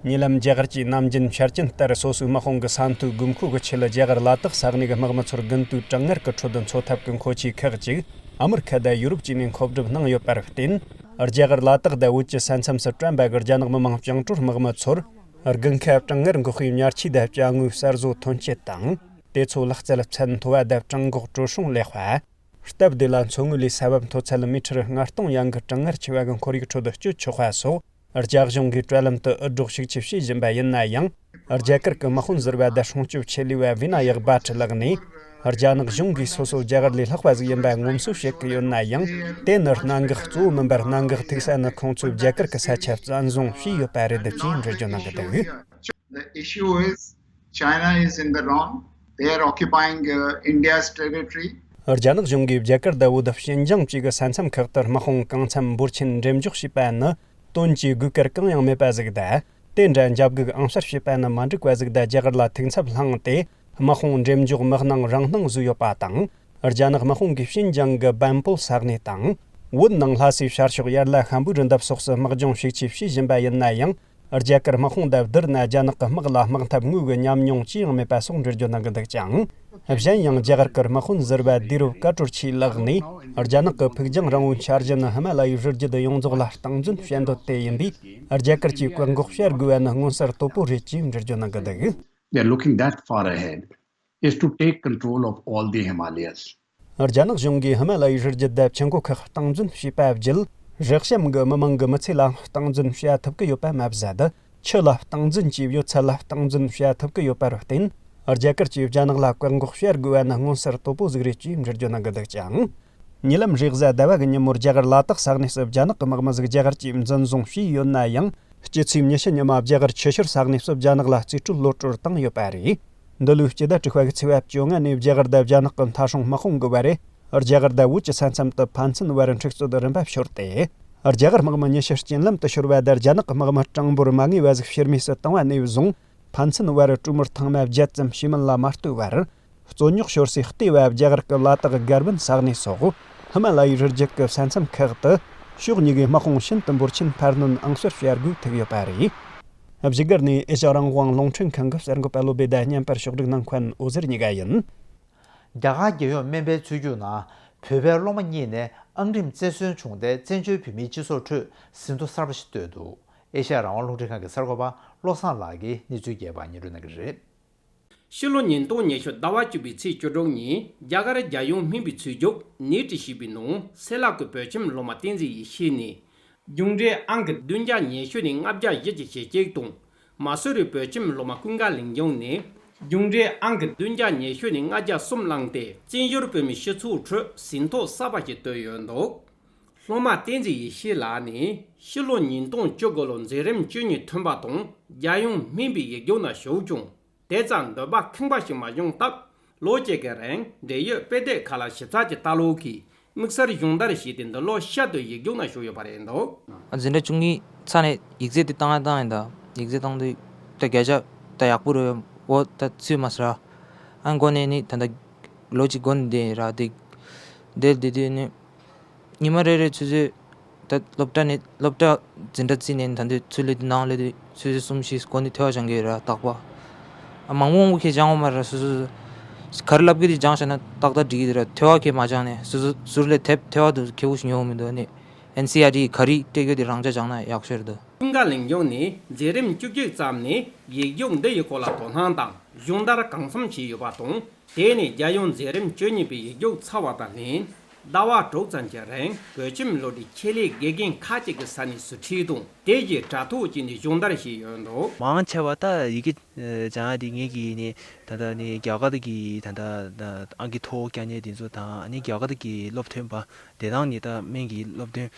ཉེ་ལམ་རྒྱ་གར་གྱི་ནམ་རྒྱུན་ཆར་རྐྱེན་ལྟར་སོ་སོའི་དམག་དཔུང་གི་ས་མཐོའི་དགོས་མཁོ་གི་ཆེད་རྒྱ་གར་ལ་དྭགས་ས་གནས་ཀྱི་དམག་མི་ཚོར་དགུན་དུས་གྲང་ངར་གྱི་ཁྲོད་དུ་འཚོ་ཐབས་ཀྱི་མཁོ་ཆས་ཁག་ཅིག་ཨ་མི་རི་ཁ་དང་ཡུ་རོབ་བཅས་ནས་མཁོ་སྒྲུབ་གནང་ཡོད་པར་བརྟེན། རྒྱ་གར་ལ་དྭགས་དང་བོད་ཀྱི་ས་མཚམས་སུ་བཀྲམ་པ་གི་རྒྱ་ནག་མི་དམངས་བཅིངས་འགྲོལ་དམག་མི་ཚོར་དགུན་ཁ་གྲང་ངར་འགོག་པའི་ཉལ་ཆས་དང་ཅ་དངོས་གསར་བཟོ་ཐོན་སྐྱེད་དང་། དེ་ཚོ་ལག་རྩལ་ཚད་མཐོ་བ་དང་བྲང་འགོག་དྲོད་སྲུང་ལེགས་པ། སྟབས་བདེ་ལ་མཚོ་ངོས་ལས་ས་བབ་མཐོ་ཚད་མི་ཊར་ལྔ་སྟོང་ཡན་གྱི་གྲང་ངར་ཆེ་བ་གི་ཁོར་ཡུག་ཁྲོད་དུ་སྐྱོད་ཆོག་པ་སོགས། རྒྱ་གཞུང་གིས་དྲ་ལམ་དུ་འུད་སྒྲོག་ཤུགས་ཆེ་བྱེད་བཞིན་པ་ཡིན་ན་ཡང་། རྒྱ་གར་གྱི་དམག་དཔོན་ཟུར་པ་དང་སྲུང་སྐྱོབ་ཆེད་ལས་པ་བི་ན་ཡག་བྷ་ཊ་ལགས་ནས། རྒྱ་ནག་གཞུང་གིས་སོ་སོ་རྒྱ་གར་ལས་ལྷག་པ་ཟིག་ཡིན་པ་ངོམ་སོ་བྱེད་ཀྱི་ཡོད་ན་ཡང་། དེ་ནི་གནད་འགག་གཙོ་བོ་མིན་པར། གནད་འགག་ཐུག་ས་ནི་ཁོང་ཚོས་རྒྱ་གར་གྱི་ས་ཆ་བཙན་བཟུང་བྱས་ཡོད་པ་རེད། འདི་ཅེས་འགྲེལ་བརྗོད་གནང་གི་འདུག The issue is China is in the wrong. They are occupying uh, India's territory. རྒྱ་ནག་གཞུང་གིས་རྒྱ་གར་དང་བོད་ཕྱི་འབྱུང་བཅས་ཀྱི་ས་མཚམས་ཁག་ཏུ་དམག་དཔུང་གང་འཚམ་འབོར་ཆེན་འགྲེམས་འཇོག་བྱས་པ་ནི་དོན་གྱི་དགོས་གལ་གང་ཡང་མེད་པ་ཟིག་དང་། དེ་འདྲ་འཇབ་རྒོལ་ཨང་གསར་བྱས་པ་ནི་མ་འགྲིག་པ་ཟིག་དང་། རྒྱ་གར་ལ་ཐུགས་འཚབ་བསླངས་ཏེ་དམག་དཔུང་འགྲེམས་འཇོག་དམག་སྣང་རང་སྣང་བཟོས་ཡོད་པ་དང་། རྒྱ་ནག་དམག་དཔུང་གིས་ཕྱི་འབྱུང་གི་བམ་པོལ་ས་གནས་དང་། བོད་ནང་ལྷ་སའི་ཤར་ཕྱོགས་ཡར་ལ་ཤམ་བུའི་རི་འདབས་སོགས་སུ་དམག་སྦྱོང་ཤུགས་ཆེ་བྱས་བཞིན་པ་ཡིན་ན་ཡང་། རྒྱ་གར་དམག་དཔུང་དང་བསྡུར་ན་རྒྱ་ནག་གི་དམག་ལ་དམག་འཐབ་དངོས་ཀྱི་ཉམས་མྱོང་ཅི་ཡང་མེད་པ་སོགས་འགྲེལ་བརྗོད་གནང་གི་འདུག་ཅིང་། གཞན་ཡང་རྒྱ་གར་གྱི་དམག་དཔོན་ཟུར་པ་དུས་རབས་བཀའ་གྲོལ་ཆེས་ལགས་ནས། རྒྱ་ནག་གི་ཕུགས་རྒྱང་རིང་བོའི་འཆར་གཞི་ནི་ཧི་མ་ལ་ཡའི་རི་རྒྱུད་ཡོངས་རྫོགས་ལ་སྟངས་འཛིན་བྱེད་འདོད་དེ་ཡིན་པས། རྒྱ་གར་གྱིས་བཀག་འགོག་བྱ་དགོས་པ་ནི་མངོན་གསལ་དོད་པོ་རེད་ཅེས་འགྲེལ་བརྗོད་གནང་གི་འདུག། They're looking that far ahead, is to take control of all the Himalayas. རྒྱ་ནག་གཞུང་གིས་ཧི་མ་ལ་ཡའི་རི་རྒྱུད་དང་ཆུ་འགོ་ཁག་སྟངས་འཛིན་བྱས་པ་བརྒྱུད། རེག་བྱམས་ཀྱི་མི་མང་གི་མི་ཚེ་ལའང་སྟངས་འཛིན་བྱ་ཐུབ་ཀྱི་ཡོད་པ་མ་ཟད། ཆུ་ལ་སྟངས་འཛིན་གྱིས་ཡོད་ཚད་ལ་སྟངས་འཛིན་བྱ་ཐུབ་ཀྱི་ཡོད་པར་བརྟེན། རྒྱ་གར་གྱིས་རྒྱ་ནག་ལ་བཀག་འགོག་བྱ་དགོས་པ་ནི་མངོན་གསལ་དོད་པོ་ཟིག་རེད་ཅེས་འགྲེལ་བརྗོད་གནང་གི་འདུག་ཅིང་། ཉེ་ལམ་རེས་གཟའ་ཟླ་བ་གི་ཉིན་མོར་རྒྱ་གར་ལ་དྭགས་ས་གནས་སུ་རྒྱ་ནག་གི་དམག་མི་ཟིག་རྒྱ་གར་གྱིས་འཛིན་བཟུང་བྱས་ཡོད་ན་ཡང་། སྤྱི་ཚེས་ཉི་ཤུ་ཉི་མ་རྒྱ་གར་ཆུ་ཤུར་ས་གནས་སུ་རྒྱ་ནག་ལ་རྩིས་སྤྲོད་གློད་གྲོལ་བཏང་ཡོད་པ་རེད། འདི་ལོའི་སྤྱི་ཟླ་དྲུག་པ་གི་ཚེས་པ་བཅོ་ལྔ་ནས་རྒྱ་གར་དང་རྒྱ་ནག་གི་མཐའ་སྲུང་དམག་དཔུང་གི་བར་རེ། རྒྱ་གར་དང་བོད་ཀྱི་ས་མཚམས་དུ་ཕན་ཚུན་བར་འཁྲུག་རྩོད་རིམ་པ་ཤོར་ཏེ། རྒྱ་གར་དམག་མི་ཉི་ཤུ་རྐྱེན་ལམ་དུ་ཤོར་བ་དང་། རྒྱ་ནག་གི་དམག་མི་གྲངས་འབོར་མ་ངེས་པ་ཟིག་ཕྱིར་མུས་སུ་བཏང་བ་ནས་བཟུང་། ཕན་ཚུན་བར་གྲོས་མོལ་ཐེངས་མ་བརྒྱད་ཙམ་བྱས་མིན་ལ་མ་ལྟོས་པར། རྩོད་རྙོག་ཤོར་སའི་ལྟེ་བ་རྒྱ་གར་གྱི་ལ་དྭགས་དགའ་སྤུན་ས་གནས་སོགས་ཧི་མ་ལ་ཡའི་རི་རྒྱུད་ཀྱི་ས་མཚམས་ཁག་ཏུ་ཕྱོགས་གཉིས་ཀའི་དམག་དཔུང་ཤིན་ཏུ་འབོར་ཆེན་འཕར་སྣོན་ཨང་གསར་བྱ་དགོས་ཐུག་ཡོད་པ་རེད། བཞུགས་སྒར་ནས་ཨེ་ཤ་རང་དབང་རླུང་འཕྲིན་ཁང་གི་གསར་འགོད་པ་བློ་བྷེ་དང་བརྙན་པར་ཕྱོགས་སྒྲིག་གནང་མཁན་འོད་ཟེར་གཉིས་ཀ་ཡིན། རྒྱ་གར་རྒྱལ་ཡོངས་སྨན་པའི་ཚུད་རྒྱུགས་ནང་བོད་པའི་སློབ་མ་གཉིས་ནས་ཨང་རིམ་རྩེར་སོན་བྱུང་སྟེ། བཙན་བྱོལ་བོད་མིའི་སྤྱི་ཚོགས་ཁྲོད་ཟིན་ཐོ་གསར་པ་ཞིག་བཏོད་འདུག། ཨེ་ཤ་ཡ་རང་དབང་རླུང་འཕྲིན་ཁང་གི་གསར་འགོད་པ་བློ་བཟང་ལགས་ཀྱིས་གནས་ཚུལ་རྒྱས་པ་སྙན་སྒྲོན་གནང་གི་རེད། ཕྱི་ལོ་ཉིས་སྟོང་ཉི་ཤུ་ཟླ་བ་བཅུ་པའི་ཚེས་བཅུ་དྲུག་ཉིན་རྒྱ་གར་རྒྱལ་ཡོངས་སྨན་པའི་ཚུད་རྒྱུགས་ནད་དྲི་ཞེས་པའི་ནང་སེ་ལ་ཀུའི་བོད་ཁྱིམ་སློབ་མ་བསྟན་འཛིན་ཡེ་ཤེས་ནས། གཞུང་འབྲེལ་ཨང་ཀི་བདུན་བརྒྱ་ཉི་ཤུ་ནས་ལྔ་བརྒྱ་བཞི་བཅུ་ཞེ་གཅིག་དང་། མ་སུ་རི་བོད་ཁྱིམ་སློབ་མ་ཀུན་དགའ་ལིང་ཡོང་ནས། གཞུང་འབྲེལ་ཨང་ཀི་བདུན་བརྒྱ་ཉི་ཤུ་ནས་ལྔ་བརྒྱ་གསུམ་བླངས་ཏེ། བཙན་བྱོལ་བོད་མིའི་སྤྱི་ཚོགས་ཁྲོད་ཟིན་ཐོ་གསར་པ་ཞིག་བཏོད་ཡོད་འདུག། སློབ་མ་བསྟན་འཛིན་ཡེ་ཤེས་ལགས་ནི་ཕྱི་ལོ་ཉིས་སྟོང་བཅུ་དགུ་ལོར་མཛད་རིམ་བཅུ་གཉིས་ཐོན་པ་དང་རྒྱལ་ཡོངས་སྨན་པའི་ཡིག་རྒྱུགས་ནང་ཞུགས་ཀྱང་། དེ་ཙམ་འདོད་པ་ཁེངས་པ་ཞིག་མ་བྱུང་སྟབས། ལོ་གཅིག་གི་རིང་འབྲེལ་ཡོད་དཔེ་དེབ་ཁག་ལ་ཞིབ་ཚགས་ཀྱིས་ལྟ་ཀློག་གིས་དམིགས་བསལ་སྦྱོང་བརྡར་བྱས་ཏེ། འདི་ལོ་ཤར་དུ་ཡིག་རྒྱུགས་ནང་ཞུགས་ཡོད་པ་རེད་འདུག། འཛིན་གྲྭ་བཅུ་གཉིས་ཚར་ནས་ཡིག་ཚད་དེ་བཏང་ཡ་བཏང་ཡིན་ད། ཡིག་ཚད་བཏང་དུས་ད་བརྒྱ་ཆ་ད་ཡག་པོ་རེད། འོ་ད་ཚུད་མ་སོང་ར། ཨ་འགོ་ནས་ནི་ད་ད་ལོ་གཅིག་འགོ་ནས་བསྡད་ཡིན་ར། དེ་དེ་བསྡད་དུས་ནི། ཉི་མ་རེ་རེ་ཆུ་ཚོད་ད་སློབ་གྲྭ་ནས་སློབ་གྲྭ་འཛིན་གྲྭ་བརྩིས་ནས་ད་འདི་ཚུར་སླེབས་དུས་ནང་སླེབས་དུས་ཆུ་ཚོད་གསུམ་བཞི་འགོ་ནས་ཐོས་པ་སྦྱང་གི་ཡོད་ར། རྟག་པར་ཨ་མང་པོ་མང་པོ་ཁྱེད་སྦྱང་བ་མ་རེད། སོ་སོ་སོ་ག་རེ་ལབ་གི་དེ་སྦྱངས་བཞག་ན་ཏག་ཏག་འགྲིག་གི་འདུག་ར། ཐོས་པ་ཁྱེད་མ་སྦྱངས་ནས་སོ་སོ་ཟུར་སླེབས་དེབ་ཐོས་པ་དེ་ཁེ་པོ་ཞིག་ཉོ་གི་མི་འདུག་ནས། ཨེན་སི་ཨར་ཊི་ག་རེ་སྤྲད་རྒྱུ་དེ་རང་ཅག་སྦྱངས་ན་ཡག་ཤོས་རེད་འདུག། ཀུན་དགའ་ལིང་ཡོང་ནས་མཛད་རིམ་བཅུ་གཅིག་ཙམ་ནས་ཡིག་རྒྱུགས་འདི་ཡི་སྐོར་ལ་དོ་སྣང་དང་སྦྱོང་བརྡར་གང་འཚམ་བྱས་ཡོད་པ་དང་། དེ་ནས་རྒྱལ་ཡོངས་མཛད་རིམ་བཅུ་གཉིས་པའི་ཡིག་རྒྱུགས་ཚར་བ་དང་ལྷན། ཟླ་བ་དྲུག་ཙམ་གྱི་རིང་བོད་ཁྱིམ་བློ་གྲོས་ཆེད་ལས་དགེ་རྒན་ཁག་ཅིག་གི་ས་ནས་ཟུར་ཁྲིད་དང་དེ་བཞིན་དྲ་ཐོག་བཅས་ནས་སྦྱོང་བརྡར་བྱས་ཡོད་འདུག། མང་ཆེ་བ་ད་ཡི་གེ་སྦྱང་ཡ་དེ་ངེད་ཀྱིས་ནི་ད་ལྟ་ནི་རྒྱ་གར་གྱི་ད་ལྟ་ཨང་ཀི་མཐོ་བོ་རྒྱག་མཁན་དེ་ཚོ་དང་། ཨ་ནི་རྒྱ་གར་གྱི་སློབ་ཐོན་པ་དེ་དང་ནི་ད་སྨན་གྱི་སློབ་ཐོན་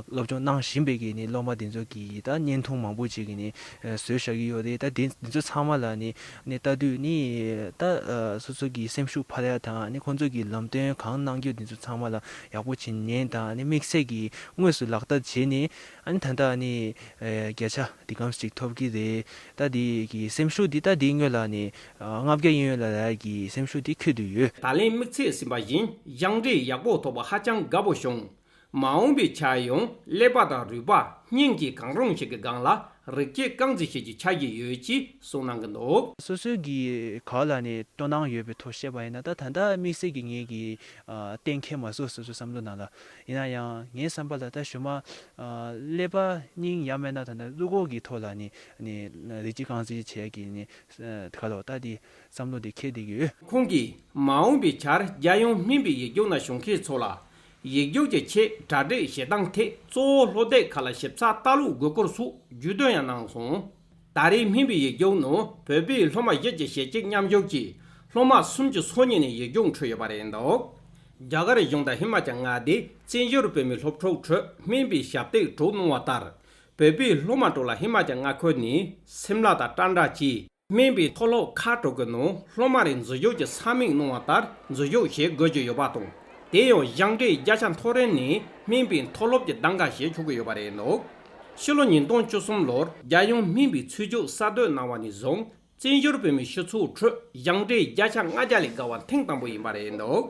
སློབ་སྦྱོང་གནང་བཞིན་པའི་གི་ནི་སློབ་མ་དེ་ཚོ་གི་ད་བརྙན་ཐུང་མང་པོ་ཅིག་གི་ནི་བཟོས་བཞག་གི་ཡོད་རེད། ད་དེ་དེ་ཚོ་ཚང་མ་ལ་ནི་ནི་ལྟ་དུས་ནི་ད་སོ་སོ་གི་སེམས་ཤུགས་འཕར་ཡ་དང་། ནི་ཁོང་ཚོ་གི་ལམ་སྟོན་གང་གནང་རྒྱུ་དེ་ཚོ་ཚང་མ་ལ་ཡག་པོ་བྱེད་ཉན་དང་། ནི་དམིགས་བསལ་གྱི་དངོས་སུ་ལག་བསྟར་བྱས་ནས། ཨ་ནི་ད་ལྟ་ནི་བརྒྱ་ཆ་འདི་གམ་ཞིག་ཐོབ་ཀྱི་རེད། ད་དེ་གི་སེམས་ཤུགས་འདི་ད་དེའི་སྔོན་ལ་ནི་ལྔ་བརྒྱ་ཡིན་ཡོད་ལ་ལ་གི་སེམས་ཤུགས་འདི་འཁྱོལ་དུ་ཡོད། ད་ལན་དམིགས་ཚད་ཟིན་པ་བཞིན་སྦྱངས་འབྲས་ཡག་པོ་ཐོབ་པ་ཧ་ཅང་དགའ་པོ་བྱུང་། མ་འོངས་པའི་ཆར་ཡང་ཀླད་པ་དང་རུས་པ་སྙིང་གི་གང་རུང་ཞིག་གི་སྒང་ལ་རིག་སྐྱེད་རྐང་འཛིན་བྱེད་རྒྱུ་ཆགས་ཀྱི་ཡོད་ཅེས་གསུངས་གནང་གི་འདུག། སོ་སོའི་གི་ག་ལ་ནས་སྤྲོ་སྣང་ཡོད་པའི་ཐོག་བཤད་པ་ཡིན་ན། ད་ད་ལྟ་དམིགས་བསལ་གྱི་ངེད་ཀྱི་ཨ་གཏན་འཁེལ་མ་སོང་། སོ་སོའི་བསམ་བློ་ནང་ལ། ཡིན་ན་ཡང་ངའི་བསམ་པ་ལ་ད་གཞུག་མ་ཨ་ཀླད་པ་སྙིང་ཡང་མེད་ན་ད་ལྟ་གླུ་གོ་གི་ཐོག་ལ་ནི་ནི་རིག་སྐྱེད་རྐང་འཛིན་བྱེད་ཀྱི་ནི་ག་ལ་ད་དེ་བསམ་བློ་དེ་འཁྱེར་བསྡད་ཀྱི་ཡོད། ཁོང་གིས་མ་འོངས་པའི་ཆར་རྒྱལ་ཡོངས་སྨན་པའི་ཡིག་རྒྱུགས་ནང་ཞུགས་མཁན་ཚོ་ལ། ཡིག་རྒྱུགས་ཀྱི་ཆེད་གྲ་སྒྲིག་བྱེད་སྟངས་ཐད་གཙོ་བོ་སློབ་དེབ་ཁག་ལ་ཞིབ་ཚགས་ལྟ་ཀློག་དགོས་སྐོར་སོགས་ཇུས་འདོན་ཡང་གནང་སོང་། ད་རེས་སྨན་པའི་ཡིག་རྒྱུགས་ནང་བོད་པའི་སློབ་མ་བཞི་བཅུ་ཞེ་གཅིག་མཉམ་ཞུགས་ཀྱིས་སློབ་མ་སུམ་ཅུ་སོ་གཉིས་ནས་ཡིག་རྒྱུགས་འཕྲོད་ཡོད་པ་རེད་འདུག། རྒྱ་གར་གཞུང་དང་ཧི་མ་ཅལ་མངའ་སྡེའི་བཙན་བྱོལ་བོད་མིའི་སློབ་ཕྲུག་ཁྲོད་སྨན་པའི་ཞབས་སྟེགས་གྲོགས་གནང་བ་ལྟར། བོད་པའི་སློབ་མ་ཁྲོད་ལ་ཧི་མ་ཅལ་མངའ་ཁུལ་ནས་སིམ་ལ་དང་ཊན་ཌ་བཅས། སྨན་པའི་མཐོ་སློབ་ཁག་དྲུག་གི་ནང་སློབ་མ་རེར་འཛུལ་ཞུགས་ཀྱི་ས་མིག་གནང་བ་ལྟར་འཛུལ་ཞུགས་བྱེད་དགོས་ཀྱི་ཡོད་པ་དང་། དེ་ཡང་ཞིང་འབྲེལ་བརྒྱ་ཆ་མཐོ་རིམ་ནས་སྨན་པའི་མཐོ་སློབ་ཀྱི་གདམ་ག་བྱེད་ཆོག་གི་ཡོད་པ་རེད་འདུག་ཕྱི་ལོ་ཉིས་སྟོང་བཅུ་གསུམ་ལོར་རྒྱལ་ཡོངས་སྨན་པའི་ཚུད་ཅོག་གསར་གཏོད་གནང་བ་ནས་བཟུང་། བཙན་བྱོལ་བོད་མིའི་སྤྱི་ཚོགས་ཁྲོད་ཞིང་འབྲེལ་བརྒྱ་ཆ་ལྔ་བརྒྱ་ལས་བརྒལ་བ་ཐེངས་དང་པོ་ཡིན་པ་རེད་འདུག་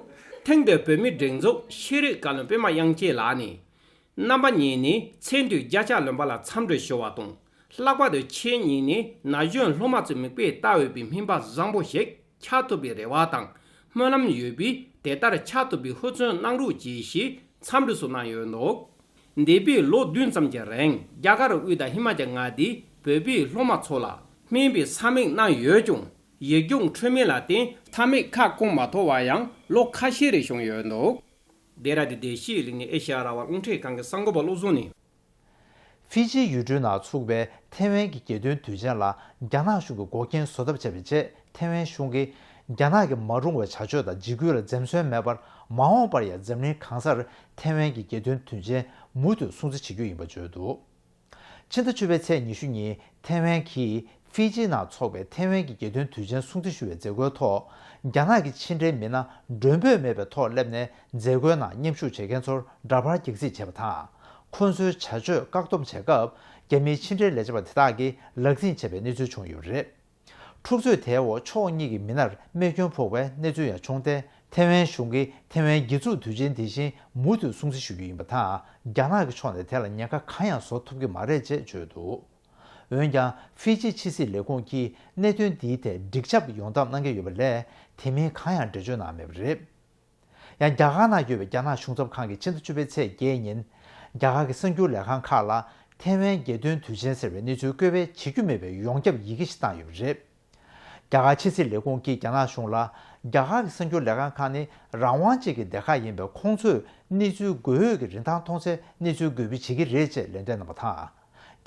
ཐེངས་འདིར་བོད་མིའི་སྒྲིག་འཛུགས་ཤེས་རིག་བཀའ་བློན་པད་མ་དབྱངས་ཅན་ལགས་ནས། རྣམ་པ་གཉིས་ནས་ཚེས་དུས་བརྒྱ་ཆ་ལོན་པ་ལ་འཚམས་འདྲི་ཞུ་བ་དང་། ལྷག་པར་དུ་ཁྱེད་གཉིས་ནས་ན་གཞོན་སློབ་མ་ཚོའི་མིག་དཔེ་ལྟ་འོས་པའི་སྨན་པ་བཟང་པོ་ཞིག་ཆགས་ཐུབ་པའི་རེ་བ་དང་སྨོན་ལམ་ཡོད་པས། དེ་ལྟར་ཆགས་ཐུབ་པའི་ཧུར་བརྩོན་གནང་རོགས་གྱིས་ཞེས་འཚམས་འདྲི་སོགས་གནང་ཡོད་འདུག་འདས་པའི་ལོ་བདུན་ཙམ་གྱི་རིང་རྒྱ་གར་དབུས་དང་ཧི་མ་ཅལ་མངའ་སྡེའི་བོད་པའི་སློབ་མ་ཚོ་ལ་སྨན་པའི་ས་མིག་གནང་ཡོད་ཀྱང་། ཡིག་རྒྱུགས་འཁྲུལ་མིན་ལ་བརྟེན་མཐར་མིག་ཁ་སྐོང་མ་ཐུབ་པར་ཡང་ལོ་ཁ་ཤས་རེ་བྱུང་ཡོད་འདུག་ལྡེ་ར་ལྡུན་བདེ་སྐྱིད་གླིང་ནས་ཨེ་ཤེ་ཡ་རང་དབང་རླུང་འཕྲིན་ཁང་གི་གསར་འགོད་པ་བློ་བཟང་ནས། ཧྥི་ཇི་ཡུལ་གྲུའི་ནང་ཚུགས་པའི་ཐེ་ཝན་གྱི་རྒྱལ་དོན་དུས་ཆེན་ལ་རྒྱ་ནག་གཞུང་གིས་འགོག་རྐྱེན་བཟོ་ཐབས་བྱས་པའི་རྗེས། ཐེ་ཝན་གཞུང་གིས་རྒྱ་ནག་གི་མ་རུང་བའི་བྱ་སྤྱོད་དང་འཇིགས་སྐུལ་ལ་འཛེམ་ཟོན་མེད་པར། མ་འོངས་པར་ཡང་འཛམ་གླིང་གང་སར་ཐེ་ཝན་གྱི་རྒྱལ་དོན་དུས་ཆེན་མུ་མཐུད་སྲུང་བརྩི་བྱེད་རྒྱུ་ཡིན་པ་བརྗོད་འདུག་ཕྱི་ཟླ་བཅུ་པའི་ཚེས་ཉི་ཤུ་ཉིན་ཐེ་ཝན་གྱིས་ཧྥི་ཇི་ནང་འཚོགས་པའི་ཐེ་ཝན་གྱི་རྒྱལ་དོན་དུས་ཆེན་སྲུང་བརྩི་ཞུ་བའི་མཛད་སྒོའི་ཐོག་རྒྱ་ནག་གི་ཕྱི་འབྲེལ་མི་སྣ་མགྲོན་འབོད་མེད་པའི་ཐོག་སླེབས་ནས་མཛད་སྒོའི་ནང་མཉམ་ཞུགས་བྱེད་མཁན་ཚོར་འདྲ་པར་རྒྱག་རྩིས་བྱས་པ་དང་། ཁོ་ཚོའི་བྱ་སྤྱོད་བཀག་སྡོམ་བྱེད་སྐབས། རྒྱ་མིའི་ཕྱི་འབྲེལ་ལས་བྱེད་པ་དེ་དག་གིས་ལག་འཛིང་བྱས་པའི་གནས་ཚུལ་བྱུང་ཡོད་པ་རེད། འཁྲུག་རྩོད་དེའི་འོག་ཕྱོགས་གཉིས་ཀྱི་མི་སྣར་རྨས་སྐྱོན་ཕོག་པའི་གནས་ཚུལ་ཡང་བྱུང་སྟེ། ཐེ་ཝན་གཞུང་གིས་ཐེ་ཝན་སྒེར་ཚུགས་དུས་ཆེན་དེ་བཞིན་མུ་མཐུད་སྲུང་བརྩི་ཞུ་རྒྱུ་ཡིན་པ་དང་། རྒྱ་ནག་གི་ཕྱོགས་ནས་དེ་ལ་ཉེན་ཁ་གང་ཡང་བཟོ་ཐུབ་ཀྱི་མ་རེད་ཅེས་བརྗོད་འདུག་འོན་ཀྱང་། ཧྥི་ཇི་ཕྱི་སྲིད་ལས་ཁུངས་ཀྱིས་གནད་དོན་འདིའི་ཐད་འགྲིག་ཁྱབ་ཡོང་ཐབས་གནང་གི་ཡོད་པ་ལས། དེ་མིན་གང་ཡང་འགྲེལ་བརྗོད་གནང་མེད་པ་རེད། ཡང་། རྒྱ་གར་ནང་ཡོད་པའི་རྒྱ་ནག་གཞུང་ཚབ་ཁང་གིས་ཕྱི་ཟླ་བཅུ་པའི་ཚེས་བརྒྱད་ཉིན། རྒྱ་གར་གྱི་གསར་འགྱུར་ལས་ཁང་ཁག་ལ་ཐེ་ཝན་རྒྱལ་སྟོན་དུས་ཆེན་ཟེར་བའི་གནས་ཚུལ་བཀོད་སྤེལ་བྱེད་རྒྱུ་མེད་པའི་ཡོངས་ཁྱབ་ཡི་གེ་ཞིག་བཏང་ཡོད་པ་རེད། རྒྱ་གར་ཕྱི་སྲིད་ལས་ཁུངས་ཀྱིས་རྒྱ་ནག་གཞུང་ལ། རྒྱ་གར་གྱི་གསར་འགྱུར་ལས་ཁང་ཁག་ནི་རང་དབང་ཅན་གྱི་སྡེ་ཁག་ཡིན་པས། ཁོང་ཚོས་གནས་ཚུལ་འགོད་འོས་ཀྱི་རིན་ཐང་མཐོང་ཚེ། གནས་ཚུལ་འགོད་འབུལ་བྱེད་ཀྱི་རེད་ཅེས་ལན་འདེབས་གནང་བ་དང་།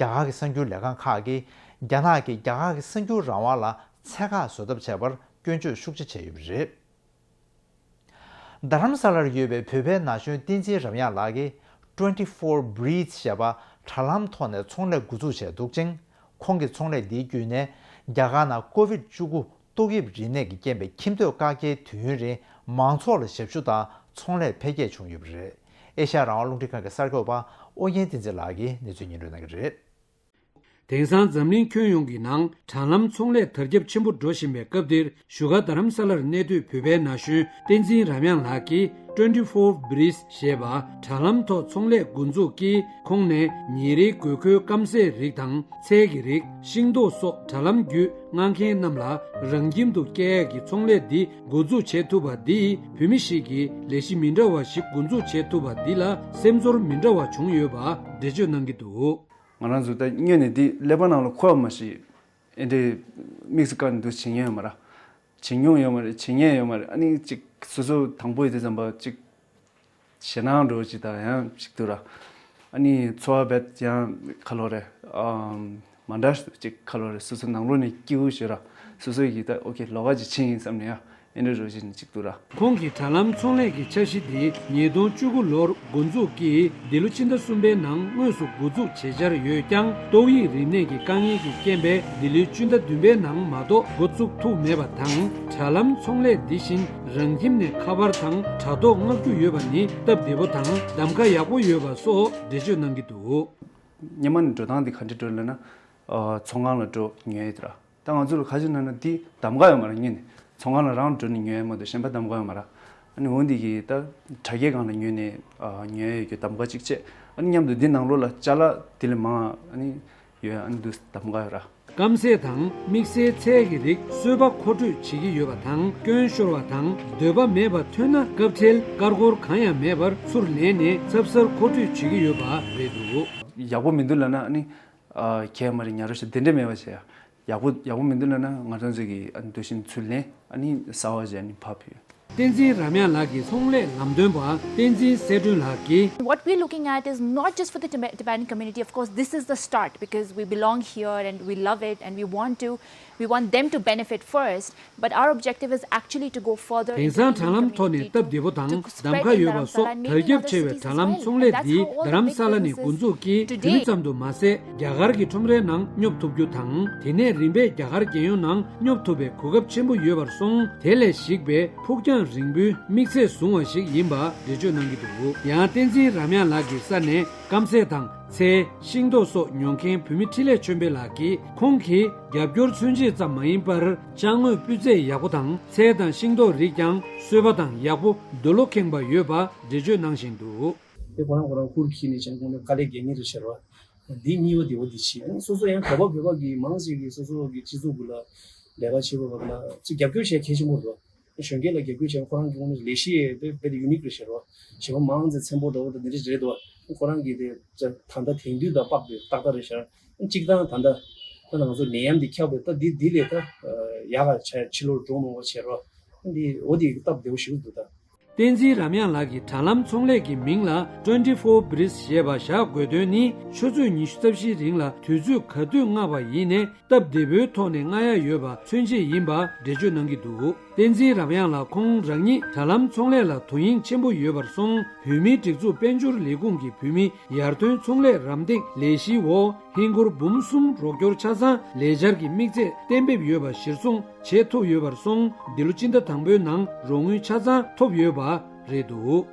རྒྱ་གར་གྱི་གསར་འགྱུར་ལས་ཁང་ཁག་གིས། རྒྱ་ནག་གིས་རྒྱ་གར་གྱི་གསར་འགྱུར་རང་དབང་ལ་ཚད་བཀག་བཟོ་ཐབས་བྱས་པར་སྐྱོན་བརྗོད་ཤུགས་ཆེ་བྱས་ཡོད་པ་རེད། རྡ་རམ་ས་ལར་ཡོད་པའི་བོད་པའི་ན་གཞོན་བསྟན་འཛིན་རམ་དབྱངས་ལགས་ཀྱིས། Twenty Four Breaths ཞེས་པ་དྲ་ལམ་ཐོག་ནས་ཚོང་ལས་འགོ་འཛུགས་བྱས་འདུག་ཅིང་། ཁོང་གི་ཚོང་ལས་འདིའི་བརྒྱུད་ནས། རྒྱ་གར་ནང་ཀོ་བིད་བཅུ་དགུ་ཏོག་དབྱིབས་རིམས་ནད་ཀྱིས་རྐྱེན་པས་ཁྱིམ་སྡོད་བཀག་རྒྱའི་དུས་ཡུན་རིང་མང་ཚོགས་ལ་ཞབས་ཞུ་དང་ཚོང་ལས་འཕེལ་རྒྱས་བྱུང་ཡོད་པ་རེད། ཨེ་ཤ་ཡ་རང་དབང་རླུང་འཕྲིན་ཁང་གི་གསར་འགོད་པ་ཨོ་རྒྱན་བསྟན་འཛིན་ལགས་ཀྱིས་གནས་ཚུལ་སྙན་སྒྲོན་གནང་གི་རེད། དེང་སང་འཛམ་གླིང་ཁྱོན་ཡོངས་ཀྱི་ནང་དྲ་ལམ་ཚོང་ལས་དར་ཁྱབ་ཆེན་པོ་འགྲོ་བཞིན་པའི་སྐབས་འདིར། བཞུགས་སྒར་རྡ་རམ་ས་ལར་གནས་སྡོད་བོད་པའི་ན་གཞོན་བསྟན་འཛིན་རམ་དབྱངས་ལགས་ཀྱིས། Twenty Four Breaths ཞེས་པ་དྲ་ལམ་ཐོག་ཚོང་ལས་འགོ་འཛུགས་ཀྱིས། ཁོང་ནས་ཉིན་རེའི་དགོས་མཁོའི་སྐམ་སའི་རིགས་དང་། ཚལ་གྱི་རིགས། ཤིང་ཏོག་སོགས་དྲ་ལམ་བརྒྱུད་མངགས་མཁན་རྣམས་ལ་རང་ཁྱིམ་དུ་སྐྱེལ་ཡག་གི་ཚོང་ལས་འདི་འགོ་འཛུགས་བྱེད་ཐུབ་པ་འདིས། བོད་མི་ཞིག་གིས་ལས་གཞི་མི་འདྲ་བ་ཞིག་འགོ་འཛུགས་བྱེད་ཐུབ་པ་འདི་ལ་སེམས་ཚོར་མི་འདྲ་བ་བྱུང་ཡོད་པ་འགྲེལ་བརྗོད་གནང་གི་འདུག་ང་རང་ཚོ་ད་སྔོན་ནས་འདི་ཀླད་པ་ནང་ལ་འཁོར་བ་མ་ཤེས། ཨེ་འདྲའི་དམིགས་སུ་བཀར་ནས་འདུག་བྱེད་མྱོང་ཡོད་མ་རེད། བྱེད་མྱོང་ཡོད་མ་རེད། བྱེད་མྱོང་ཡོད་མ་རེད། ཨ་ནི་ཅིག་སོ་སོ་དང་པོ་ཡིན་དུས་ཙམ་པ་ཅིག་ཞེད་སྣང་འགྲོ་ཅིག་དང་ཡང་ཅིག་འདུག་ར། ཨ་ནི་འཚོ་བ་བེད་ཡང་ཁ་ལོ་རེད། ཨམ། མ་འདྲ་ཅིག་ཁ་ལོ་རེད། སོ་སོ་ནང་ལོགས་ནས་སྐྱིད་པོ་ཞིག་ར། སོ་སོ་ཡིས་ད་ཨོ་ཁེ་ལོགས་ཀ་ཅིག་ཕྱིན་ཡིན་བསམ་ནས་ཡ། ཨེ་འདྲ་རུ་བཞིན་གཅིག་ཏུ་ར། ཁོང་གིས་དྲ་ལམ་ཚོང་ལས་ཀྱི་འཆར་གཞི་འདི་ཉིས་སྟོང་བཅུ་དགུ་ལོར་འགོ་འཛུགས་ཀྱིས་འདི་ལོ་ཕྱི་ཟླ་གསུམ་པའི་ནང་དངོས་སུ་འགོ་འཛུགས་བྱེད་འཆར་ཡོད་ཀྱང་། ཏོག་དབྱིབས་རིམས་ནད་ཀྱི་དཀའ་ངལ་གྱི་རྐྱེན་པས་འདི་ལོའི་ཕྱི་ཟླ་བདུན་པའི་ནང་མ་གཏོགས་འགོ་བཙུགས་ཐུབ་མེད་པ་དང་། དྲ་ལམ་ཚོང་ལས་འདི་བཞིན་རང་ཁྱིམ་ནས་ཁ་པར་དང་དྲ་ཐོག་མངགས་རྒྱུ་ཡོད་པ་ནི་སྟབས་བདེ་པོ་དང་གདམ་ཁ་ཡག་པོ་ཡོད་པ་སོགས་འགྲེལ་བརྗོད་གནང་གི་འདུག་སྔོན་མ་ནས་འགྲོ་སྟངས་འདི་ག་འདྲ་འགྲོ་ལབ་ན། ཨ། ཚོང་ཁང་ལ་འགྲོ་ཉོ་ཡས་དེ་ར། ད་ང་ཚོ་ལ་ཁ་ཤས་ན་ན་འདི་གདམ་ག་ཡོད་མ་རེད། སྔོན་ནས་ཚོང་ཁང་ལ་རང་འགྲོ་ནས་ཉོ་ཡས་མ་གཏོགས་གཞན་པ་གདམ་ག་ཡོད་མ་རེད། ཨ་ནི་འོ་འདི་གི་ད་དྲ་རྒྱའི་སྒང་ལ་ཉོས་ནས། ཨ། ཉོ་ཡས་ཀྱི་གདམ་ག་ཅིག་བྱས། ཨ་ནི་མཉམ་དུ་འདི་ནང་ལོགས་ལ་ཅ་ལག་དེ་ལས་མང་ཨ་ནི་ཡོད། ཨ་ནི་འདུག་གདམ་ག་ཡོད་ར། སྐམ་སའི་དང་དམིགས་བསལ་ཚལ་གྱི་རིགས་གསོལ་པ་མཁོ་སྤྲོད་བྱེད་ཀྱི་ཡོད་པ་དང་། སྐྱོན་ཤོར་བ་དང་འདོད་པ་མེད་པ་ཐོན་ན་སྐབས་འཕྲལ་ཀར་ཀོར་གང་ཡང་མེད་པར་ཚུར་ལེན་ནས་ཚབ་གསར་མཁོ་སྤྲོད་བྱེད་ཀྱི་ཡོད་པ་རེད་འདུག་ཡག་པོ་མི་འདུག་ལབ་ན་ཨ་ནི། ཨ། ཁྱད་མ་རེད། ཉར་རོགས་བྱེད། དེ་འདྲ་མེད་པ་བྱས་ཡ། ཡག་པོ་ཡག་པོ་མི་འདུག་ལབ་ན་ང་རང་ཚོ་གིས་ཨ་ནི་འདུག་བཞིན་ཚུར་ལེན། ཨ་ནི་གསར་པ་བྱས་ཨ་ནི་ཕར་ཕུལ། བསྟན་འཛིན་རམ་དབྱངས་ལགས་ཀྱི་ཚོང་ལས་ལམ་སྟོན་པ་བསྟན་འཛིན་གསལ་སྒྲོན་ལགས་ཀྱིས། What we're looking at is not just for the Tibet- Tibetan community. Of course, this is the start because we belong here and we love it and we want to, we want them to benefit first. But our objective is actually to go further. དེང་སང་དྲ་ལམ་ཐོག་ནས་སྟབས་བདེ་པོ་དང་གདམ་ཁ་ཡོད་པ་སོགས་དར་ཁྱབ་ཆེ་བའི་དྲ་ལམ་ཚོང་ལས་འདི་རྡ་རམ་ས་ལ་ནས་འགོ་འཛུགས་ཀྱིས་དུས་ཙམ་དུ་མ་ཟད། རྒྱ་གར་གྱི་ཁྲོམ་རའི་ནང་སྙོབ་ཐུབ་རྒྱུ་དང་། དེ་ནས་རིམ་པས་རྒྱ་གར་རྒྱལ་ཡོངས་ནང་སྙོབ་ཐུབ་པའི་གོ་སྐབས་ཆེན་པོ་ཡོད་པར་སོང་། དེ་ལས་གཞིགས་པའི་ཕུགས་རྒྱང་རིང་པོའི་དམིགས་ཚད་བཟུང་བ་ཞིག་ཡིན་པ་འགྲེལ་བརྗོད་གནང་གི་འདུག། ཡང་བསྟན་འཛིན་རམ་དབྱངས་ལགས་ཀྱི་ས་ནས་སྐམ་ཟས་དང་ཚལ། ཤིང་ཏོག་སོགས་ཉོ་མཁན་བུད་མེད་འཕྲིན་ལས་ཆོས་འཕེལ་ལགས་ཀྱིས། ཁོང་གིས་རྒྱབ་སྐྱོར་མཚོན་ཆེད་ཙམ་མ་ཡིན་པར། ཅ་དངོས་སྤུས་ཚད་ཡག་པོ་དང་། ཚལ་དང་ཤིང་ཏོག་རིགས་ཀྱང་གསོལ་བ་དང་ཡག་པོ་འདོད་བློ་ཁེངས་པ་ཡོད་པ་འགྲེལ་བརྗོད་གནང་བཞིན་འདུག། དེ་ཁོ་རང་ཁོ་རང་ཧུར་གྱིས་ནས་བྱས་ནས་ཁོང་ནི་དཀའ་ལས་རྒྱག་མཁན་རེད་ཤག་ར། འདི་གཉིས་པ་དེ་བ་འདི་བྱས། སོ་སོ་ཡང་བོད་པ་བོད་པ་གི་མང་ཆེ་གིས་སོ་སོ་གི་སྤྱི་ཚོགས་ཀྱི་ལ་ལས་ཀ་བྱེད་པ་བ་ལ་ཚུར་རྒྱབ་སྐྱོར་བྱེད་གལ་ཆེན་པོ་རེད། གཞོན་སྐྱེས་ལ་རྒྱབ་སྐྱོར་བྱས་ཁོ་རང་གི་ངོས་ནས་ལས་གཞི་དེ་དཔེ་དེ་ཡུ་ནིག་རེད་ཤག་ར། གཞན་པ་མང་ཆེ་ཚན་པོ་འདྲ་བོ་དང་འདི་འདྲ་རེད་འདུག། ཁོ་རང་གི་དེ་ད་ལྟ་དེང་དུས་དང་དཔག་པའི་ཏག་ཏག་རེད་ཤག། གཅིག་དང་ད་ལྟ་ད་ང་ཚོ་ནད་ཡམས་འདི་ཁྱབ་པའི་ད་འདི་འདི་ལས་ད་ཡག་ག་ཕྱི་ལོགས་འགྲོ་མང་པོ་བྱས་ར། འདི་འོ་འདི་སྟབས་བདེ་པོ་ཞིག་འདུག་ད། བསྟན་འཛིན་རམ་དབྱངས་ལགས་ཀྱི་དྲ་ལམ་ཚོང་ལས་ཀྱི་མིང་ལ་Twenty Four Breeze ཞེས་པ་བཞག་དགོས་དོན་ནི། ཆུ་ཚོད་ཉི་ཤུ་རྩ་བཞིའི་རིང་ལ་དུས་ཚོད་ག་དུས་མངགས་པ་ཡིན་ནའི་སྟབས་བདེ་པོའི་ཐོག་ནས་མངགས་ཡ་ཡོད་པ་མཚོན་བྱེད་ཡིན་པ་འགྲེལ་བརྗོད་གནང་གི་འདུག། བསྟན་འཛིན་རམ་དབྱངས་ལགས་ཁོང་རང་ཉིད་དྲ་ལམ་ཚོང་ལས་ལ་དོ་དབྱིངས་ཆེན་པོ་ཡོད་པར་སོང་། བོད་མིའི་སྒྲིག་འཛུགས་དཔལ་འབྱོར་ལས་ཁུངས་ཀྱི་བོད་མིའི་ཡར་ཐོན་ཚོང་ལས་རམ་འདེགས་ལས་གཞིའི་འོག་ཧིན་སྒོར་འབུམ་གསུམ་རོགས་སྐྱོར་ཆ་ཚང་ལས་འཆར་གྱི་དམིགས་ཚད་གཏན་འབེབས་ཡོད་པ་གཞིར་བཟུང་བྱེད་ཐུབ་ཡོད་པར་སོང་། འདི་ལོ་སྤྱི་ཟླ་དང་པོའི་ནང་རོགས་དངུལ་ཆ་ཚང་ཐོབ་ཡོད་པ་རེད་འདུག།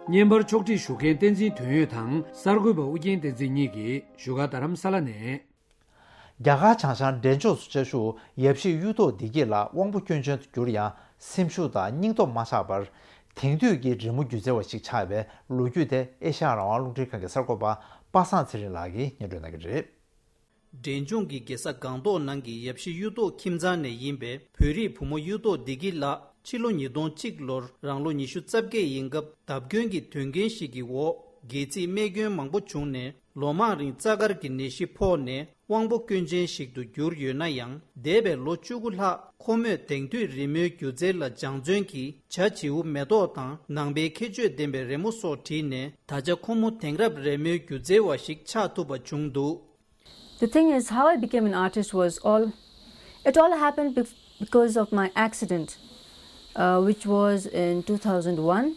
བརྙན་པར་ཕྱོགས་སྒྲིག་ཞུ་མཁན་བསྟན་འཛིན་དོན་ཡོད་དང་གསར་འགོད་པ་ཨུ་རྒྱན་བསྟན་འཛིན་གཉིས་ཀྱིས་བཞུགས་སྒར་རྡ་རམ་ས་ལ་ནས། རྒྱ་གར་བྱང་ཤར་འབྲས་ལྗོངས་སུ་བཅའ་བཞུགས་ཡབ་གཞིས་གཡུ་ཐོག་བདེ་སྐྱིད་ལགས་དབང་པོ་སྐྱོན་ཅན་དུ་གྱུར་ཡང་སེམས་ཤུགས་དང་སྙིང་སྟོབས་མ་ཆག་པར། དེང་དུས་ཀྱི་རི་མོ་སྒྱུ་རྩལ་བ་ཞིག་ཆགས་པའི་ལོ་རྒྱུས་དེ་ཨེ་ཤ་ཡ་རང་དབང་རླུང་འཕྲིན་ཁང་གི་གསར་འགོད་པ་པ་སངས་ཚེ་རིང་ལགས་ཀྱིས་སྙན་སྒྲོན་གནང་གི་རེད། འབྲས་ལྗོངས་ཀྱི་རྒྱལ་ས་སྒང་ཏོག་ནང་གི་ཡབ་གཞིས་གཡུ་ཐོག་ཁྱིམ་ཚང་ནས་ཡིན་པའི་བོད་རིགས་བུ་མོ་གཡུ་ཐོག་བདེ་སྐྱིད་ལགས་ཕྱི་ལོ་ཉིས་སྟོང་གཅིག་ལོར་རང་ལོ་ཉི་ཤུ་རྩ་བརྒྱད་ཡིན་སྐབས་བརྡབ་སྐྱོན་གྱི་དོན་རྐྱེན་ཞིག་གི་འོག་སྒལ་ཚིགས་རྨས་སྐྱོན་མང་པོ་བྱུང་ནས། ལོ་མང་རིང་རྩ་དཀར་གྱི་ནད་གཞི་ཕོག་ནས་དབང་པོ་སྐྱོན་ཅན་ཞིག་ཏུ་གྱུར་ཡོད་ན་ཡང་། འདས་པའི་ལོ་བཅུ་དགུ་ལྷག་ཁོ་མོས་དེང་དུས་རི་མོའི་སྒྱུ་རྩལ་ལ་སྦྱང་བརྩོན་གྱིས་བྱ་བྱིའུ་མེ་ཏོག་དང་ནང་པའི་ཁྱད་ཆོས་ལྡན་པའི་རི་མོ་སོགས་བྲིས་ནས། ད་ཆ་ཁོ་མོ་དེང་རབས་རི་མོའི་སྒྱུ་རྩལ་བ་ཞིག་ཆགས་ཐུབ་པ་བྱུང་འདུག། The thing is, how I became an artist was all, it all happened be- because of my accident, uh, which was in two thousand one.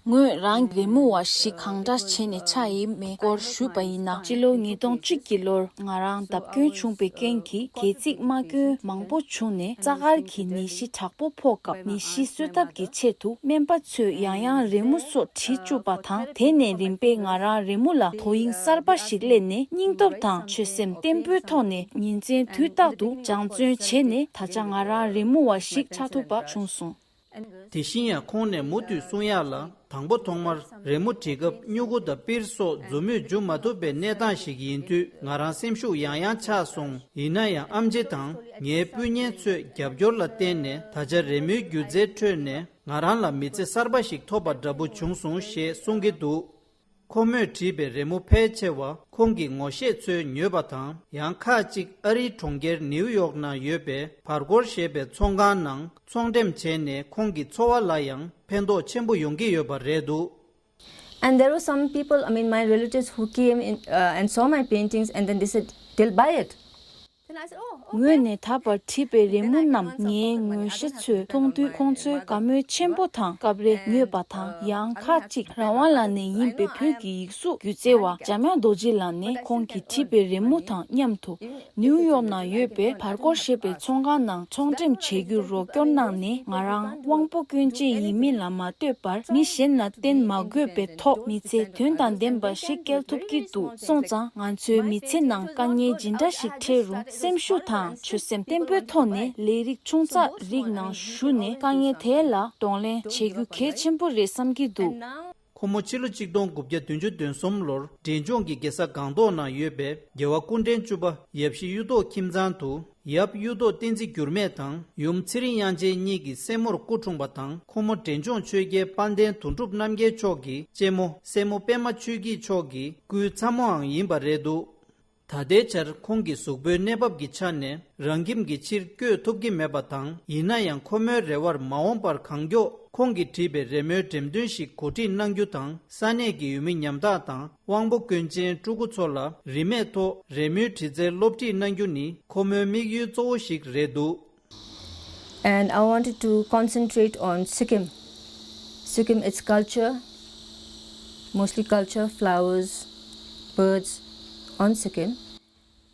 ངོས་རང་རི་མོ་བ་ཞིག་གང་འདྲ་བྱས་ནས་ཆགས་ཡིན་མིན་སྐོར་ཞུས་པ་ཡིན་ན། སྤྱི་ལོ་ཉིས་སྟོང་གཅིག་གི་ལོར་ང་རང་བརྡབ་སྐྱོན་བྱུང་བའི་རྐྱེན་གྱིས་སྒལ་ཚིགས་རྨ་སྐྱོན་མང་པོ་བྱུང་ནས། རྩ་དཀར་གྱི་ནད་གཞི་དྲག་པོ་ཕོག་སྐབས་ནད་གཞི་གསོ་ཐབས་ཀྱི་ཆེད་དུ་སྨན་པ་ཚོས་ཡང་ཡང་རི་མོ་སོགས་བྲིས་བཅུག་པ་དང་། དེ་ནས་རིམ་པས་ང་རང་རི་མོ་ལ་དོ་དབྱིངས་གསར་པ་ཞིག་སླེབས་ནས། སྙིང་སྟོབས་དང་ཆོད་སེམས་བརྟན་པོའི་ཐོག་ནས་ཉིན་མཚན་དུས་རྟག་ཏུ་སྦྱང་བརྩོན་བྱས་ནས། ད་ཆ་ང་རང་རི་མོ་བ་ཞིག་ཆགས་ཐུབ་པ་བྱུང་སོང་། དེ་བཞིན་ཡང་ཁོང་ནས་མུ་མཐུད་གསུང་ཡག་ལ། དང་པོ་ཐོག་མར་རི་མོ་བྲིས་སྐབས་སྨྱུ་གུ་དང་པིར་སོགས་མཛུབ་མོས་འཇུ་མ་ཐུབ་པའི་གནས་སྟངས་ཤིག་ཡིན་དུས། ང་རང་སེམས་ཤུགས་ཡང་ཡང་ཆག་སོང་། ཡིན་ན་ཡང་ཨམ་ཆི་དང་ངའི་སྤུན་ཉེ་ཚོས་རྒྱབ་སྐྱོར་ལ་བརྟེན་ནས། ད་ཆ་རི་མོའི་སྒྱུ་རྩལ་ཁྲོད་ནས་ང་རང་ལ་མི་ཚེ་གསར་པ་ཞིག་ཐོབ་པ་འདྲ་པོ་བྱུང་སོང་ཞེས་གསུང་གི་འདུག། ཁོ་མོས་བྲིས་པའི་རི་མོ་ཕལ་ཆེ་བ་ཁོང་གི་ངོ་ཤེས་ཚོས་ཉོས་པ་དང་། ཡང་ཁག་ཅིག་ཨ་རིའི་གྲོང་ཁྱེར་ནིའུ་ཡོག་ནང་ཡོད་པའི་བར་སྐོར་ཞེས་པའི་ཚོང་ཁང་ནང་ཚོང་འགྲེམས་བྱས་ནས། ཁོང་གི་འཚོ་བ་ལ་ཡང་ཕན་ཐོགས་ཆེན་པོ་ཡོང་གི་ཡོད་པ་རེད་འདུག། And there were some people, I mean, my relatives who came in, uh, and saw my paintings, and then they said they'll buy it. Then I said, "Oh, okay." ངོས་ནས་ད་བར་བྲིས་པའི་རི་མོ་རྣམས་ངའི་ངོ་ཤེས་ཚོས་མཐོང་དུས། ཁོང་ཚོས་དགའ་མོས་ཆེན་པོ་དང་སྐབས་རེ་ཉོས་པ་དང་། ཡང་ཁག་ཅིག་རང་དབང་ལགས་ནས་ཡིན་པའི་བོད་ཀྱི་ཡིག་གཟུགས་སྒྱུ་རྩལ་བ་འཇམ་དབྱངས་རྡོ་རྗེ་ལགས་ནས་ཁོང་གིས་བྲིས་པའི་རི་མོ་དང་མཉམ་དུ། ནིའུ་ཡོག་ནང་ཡོད་པའི་བར་སྐོར་ཞེས་པའི་ཚོང་ཁང་ནང་ཚོང་འགྲེམས་བྱེད་རྒྱུར་རོགས་སྐྱོར་གནང་ནས། ང་རང་དབང་པོ་སྐྱོན་ཅན་ཡིན་མིན་ལ་མ་ལྟོས་པར། མི་གཞན་ལ་བརྟེན་མ་དགོས་པའི་ཐོག་མི་ཚེ་དོན་དང་ལྡན་པ་ཞིག་སྐྱེལ་ཐུབ་ཀྱི་འདུག་གསུངས་ཙང་། ང་ཚོའི་མི་ཚེ་ནང་དཀའ་ངལ་ཇི་འདྲ་ཞིག་འཕྲད་རུང་། སེམས་ཤུགས་དང་ཆོད་སེམས་བརྟན་པོའི་ཐོག་ནས་ལས་རིགས་ཆུང་ཙག་རིགས་ནང་ཞུགས་ནས། དཀའ་ངལ་དེ་ལ་གདོང་ལེན་བྱེད་རྒྱུ་གལ་ཆེན་པོ་རེད་བསམ་གྱི་འདུག། ཁོ་མོ་ཕྱི་ལོ་ཆིག་སྟོང་དགུ་བརྒྱ་བདུན་ཅུ་དོན་གསུམ་ལོར་འབྲས་ལྗོངས་ཀྱི་རྒྱལ་ས་སྒང་ཏོག་ནང་ཡོད་པའི་རྒྱལ་བ་སྐུ་ཕྲེང་བཅུ་པ་ཡབ་གཞིས་གཡུ་ཐོག་ཁྱིམ་ཚང་དུ། ཡབ་གཡུ་ཐོག་བསྟན་འཛིན་འགྱུར་མེད་དང་ཡུམ་ཚེ་རིང་དབྱངས་ཅན་གཉིས་ཀྱི་སྲས་མོར་སྐུ་འཁྲུངས་པ་དང་། ཁོ་མོ་འབྲས་ལྗོངས་ཆོས་རྒྱལ་དཔལ་ལྡན་དོན་གྲུབ་རྣམ་རྒྱལ་མཆོག་གི་གཅེན་མོ། སྲས་མོ་པད་མ་ཆོས་སྐྱིད་མཆོག་གི་སྐུའི་ཚ་མོའང་ཡིན་པ་རེད་འདུག། ད་ལྟའི་ཆར་ཁོང་གི་གཟུགས་པོའི་གནས་བབ་ཀྱི་ཆ་ནས་རང་ཁྱིམ་གྱི་ཕྱིར་བསྐྱོད་ཐུབ་ཀྱི་མེད་པ་དང་། ཡིན་ན་ཡང་ཁོ་མོའི་རེ་བར་མ་འོངས་པར་གང་མགྱོགས་ཁོང་གིས་བྲིས་པའི་རི་མོའི་འགྲེམས་སྟོན་ཞིག་གོ་སྒྲིག་གནང་རྒྱུ་དང་། ས་གནས་ཀྱི་ཡུལ་མི་ཉམ་ཐག་དང་དབང་པོ་སྐྱོན་ཅན་ཕྲུ་གུ་ཚོ་ལ་རིན་མེད་ཐོག་རི་མོའི་བྲིས་རྩལ་སློབ་ཁྲིད་གནང་རྒྱུ་ནི་ཁོ་མོའི་དམིགས་ཡུལ་གཙོ་བོ་ཞིག་རེད་འདུག And I wanted to concentrate on Sikkim. Sikkim, its culture, mostly culture, flowers, birds, on Sikkim.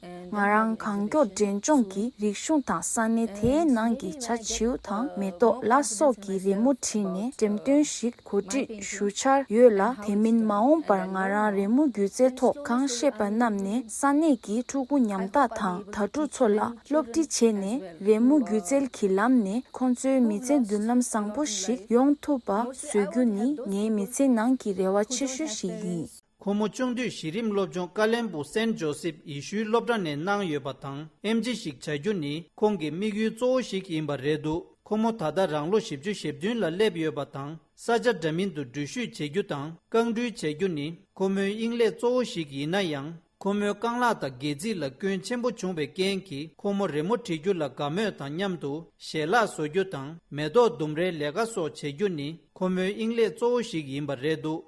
And ང་རང་གང་མགྱོགས་འབྲས་ལྗོངས་ཀྱི་རིག་གཞུང་དང་ས་གནས་དེའི་ནང་གི་བྱ་བྱིའུ་དང་མེ་ཏོག་ལ་སོགས་ཀྱི་རི་མོ་བྲིས་ནས་འགྲེམས་སྟོན་ཞིག་གོ་སྒྲིག་ཞུ་འཆར་ཡོད་ལ། དེ་མིན་མ་འོངས་པར་ང་རང་རི་མོ་སྒྱུ་རྩལ་ཐོག་གང་ཤེས་པ་བསྣམས་ནས་ས་གནས་ཀྱི་ཕྲུ་གུ་ཉམ་ཐག་དང་དྭ་ཕྲུག་ཚོ་ལ་སློབ་ཁྲིད་བྱས་ནས་རི་མོ་སྒྱུ་རྩལ་གྱི་ལམ་ནས་ཁོང་ཚོའི་མི་ཚེ་མདུན་ལམ་བཟང་པོ་ཞིག་ཡོང་ཐུབ་པ་བཟོ་རྒྱུ་ནི་ངའི་མི་ཚེ་ནང་གི་རེ་བ་ཆེ་ཤོས་ཤིག་ཡིན། ཁོ་མོ་ཆུང་དུས་གཞི་རིམ་སློབ་སྦྱོང་ཀ་ལན་སྦུག་སེན་ཇོ་སིབ་ཡེ་ཤུའི་སློབ་གྲྭ་ནས་གནང་ཡོད་པ་དང་། ཨེམ་ཆི་ཞིག་བྱ་རྒྱུ་ནི་ཁོང་གི་དམིགས་ཡུལ་གཙོ་བོ་ཞིག་ཡིན་པ་རེད་འདུག་ཁོ་མོ་ད་ལྟ་རང་ལོ་བཞི་བཅུ་ཞེ་བདུན་ལ་སླེབས་ཡོད་པ་དང་། ས་ཆ་འདྲ་མིན་དུ་འགྲུལ་བཞུད་བྱེད་རྒྱུ་དང་རྐང་འགྲུལ་བྱེད་རྒྱུ་ནི་ཁོ་མོའི་དབྱིངས་ལས་གཙོ་བོ་ཞིག་ཡིན་ན་ཡང་། ཁོ་མོའི་རྐང་ལག་དང་སྒལ་ཚིགས་ལ་སྐྱོན་ཆེན་པོ་བྱུང་བའི་རྐྱེན་གྱིས། ཁོ་མོ་རི་མོ་བྲིས་རྒྱུ་ལ་དགའ་མོས་དང་མཉམ་དུ་ཞལ་ལག་བཟོ་རྒྱུ་དང་མེ་ཏོག་ལྡུམ་རའི་ལས་ཀ་སོགས་བྱེད་རྒྱུ་ནི་ཁོ་མོའི་དབྱིངས་ལས་གཙོ་བོ་ཞིག་ཡིན་པ་རེད་འདུག་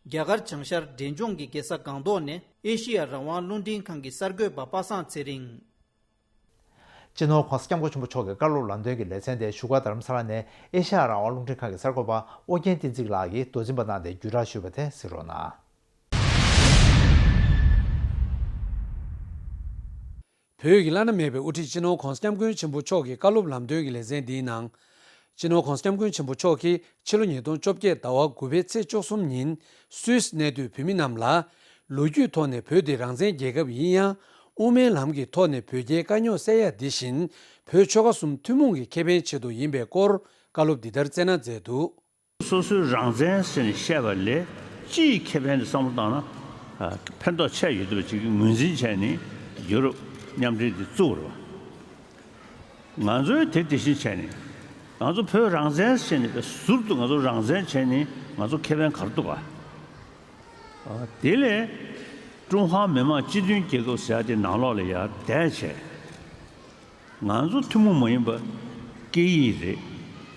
རྒྱ་གར་བྱང་ཤར་འབྲས་ལྗོངས་ཀྱི་རྒྱལ་ས་སྒང་ཏོག་ནས་ཨེ་ཤི་ཡ་རང་དབང་རླུང་འཕྲིན་ཁང་གི་གསར་འགོད་པ་པ་སངས་ཚེ་རིང་། སྤྱི་ནོར་༸གོང་ས་༸སྐྱབས་མགོན་ཆེན་པོ་མཆོག་གི་བཀའ་སློབ་ལམ་སྟོན་གྱི་ལེ་ཚན་དེ་བཞུགས་སྒར་རྡ་རམ་ས་ལ་ནས་ཨེ་ཤ་ཡ་རང་དབང་རླུང་འཕྲིན་ཁང་གི་གསར་འགོད་པ་ཨོ་རྒྱན་བསྟན་འཛིན་ལགས་ཀྱིས་མདོ་འཛིན་པ་གནང་སྟེ་བརྒྱུད་བསྒྲགས་ཞུས་པ་དེ་གཟིགས་རོགས་གནང་། བོད་ཀྱི་བླ་ན་མེད་པའི་དབུ་ཁྲིད་སྤྱི་ནོར་༸གོང་ས་༸སྐྱབས་མགོན་ཆེན་པོ་མཆོག་གི་བཀའ་སློབ་ལམ་སྟོན་གྱི་ལེ་ཚན་འདིའི་ནང་། སྤྱི་ནོར་༸གོང་ས་༸སྐྱབས་མགོན་ཆེན་པོ་མཆོག་གིས་ཕྱི་ལོ་ཉིས་སྟོང་བཅོ་བརྒྱད་ཟླ་བ་དགུ་པའི་ཚེས་བཅུ་གསུམ་ཉིན་སུད་སི་གནས་སྡོད་བོད་མི་རྣམས་ལ། ལོ་རྒྱུས་ཐོག་ནས་བོད་འདི་རང་བཙན་རྒྱལ་ཁབ་ཡིན་ཡང་། དབུ་མའི་ལམ་གྱི་ཐོག་ནས་བོད་རྒྱའི་དཀའ་རྙོག་སེལ་ཡ་འདི་བཞིན་བོད་ཆོལ་ཁ་གསུམ་ཐུན་མོང་གི་ཁེ་ཕན་ཆེད་དུ་ཡིན་པའི་སྐོར་བཀའ་སློབ་འདི་ལྟར་སྩལ་གནང་མཛད་འདུག་སོ་སོའི་རང་བཙན་ཟེར་ནས་བཤད་པ་ལས་སྤྱིའི་ཁེ་ཕན་དུ་བསམ་བློ་བཏང་ན། ཨ། ཕན་ཐོགས་ཆེ་ཡོད་འདུག་པ་ཅིག་གི་ངོས་འཛིན་བྱས་ནས་ཡུ་རོབ་མཉམ་འབྲེལ་འདི་བཙུགས་པ་རེད་པ། ང་ཚོས་དེ་དེ་བཞིན་བྱས་ནས། ང་ཚོ་བོད་རང་བཙན་ཟེར་ནས་པའི་ཟུར་དུ་ང་ཚོ་རང་བཙན་བྱས་ནས་ང་ཚོ་ཁེ་ཕན་ག་རེ་འདུག་ག་ཨ། དེ་ལས་ཀྲུང་ཧྭ་མི་དམངས་སྤྱི་མཐུན་རྒྱལ་ཁབ་ཟེར་ཡ་དེ་ནང་ལོགས་ལ་ཡར་བསྡད་བྱས། ང་ཚོ་ཐུན་མོང་མ་ཡིན་པ་སྐད་ཡིག་རེད།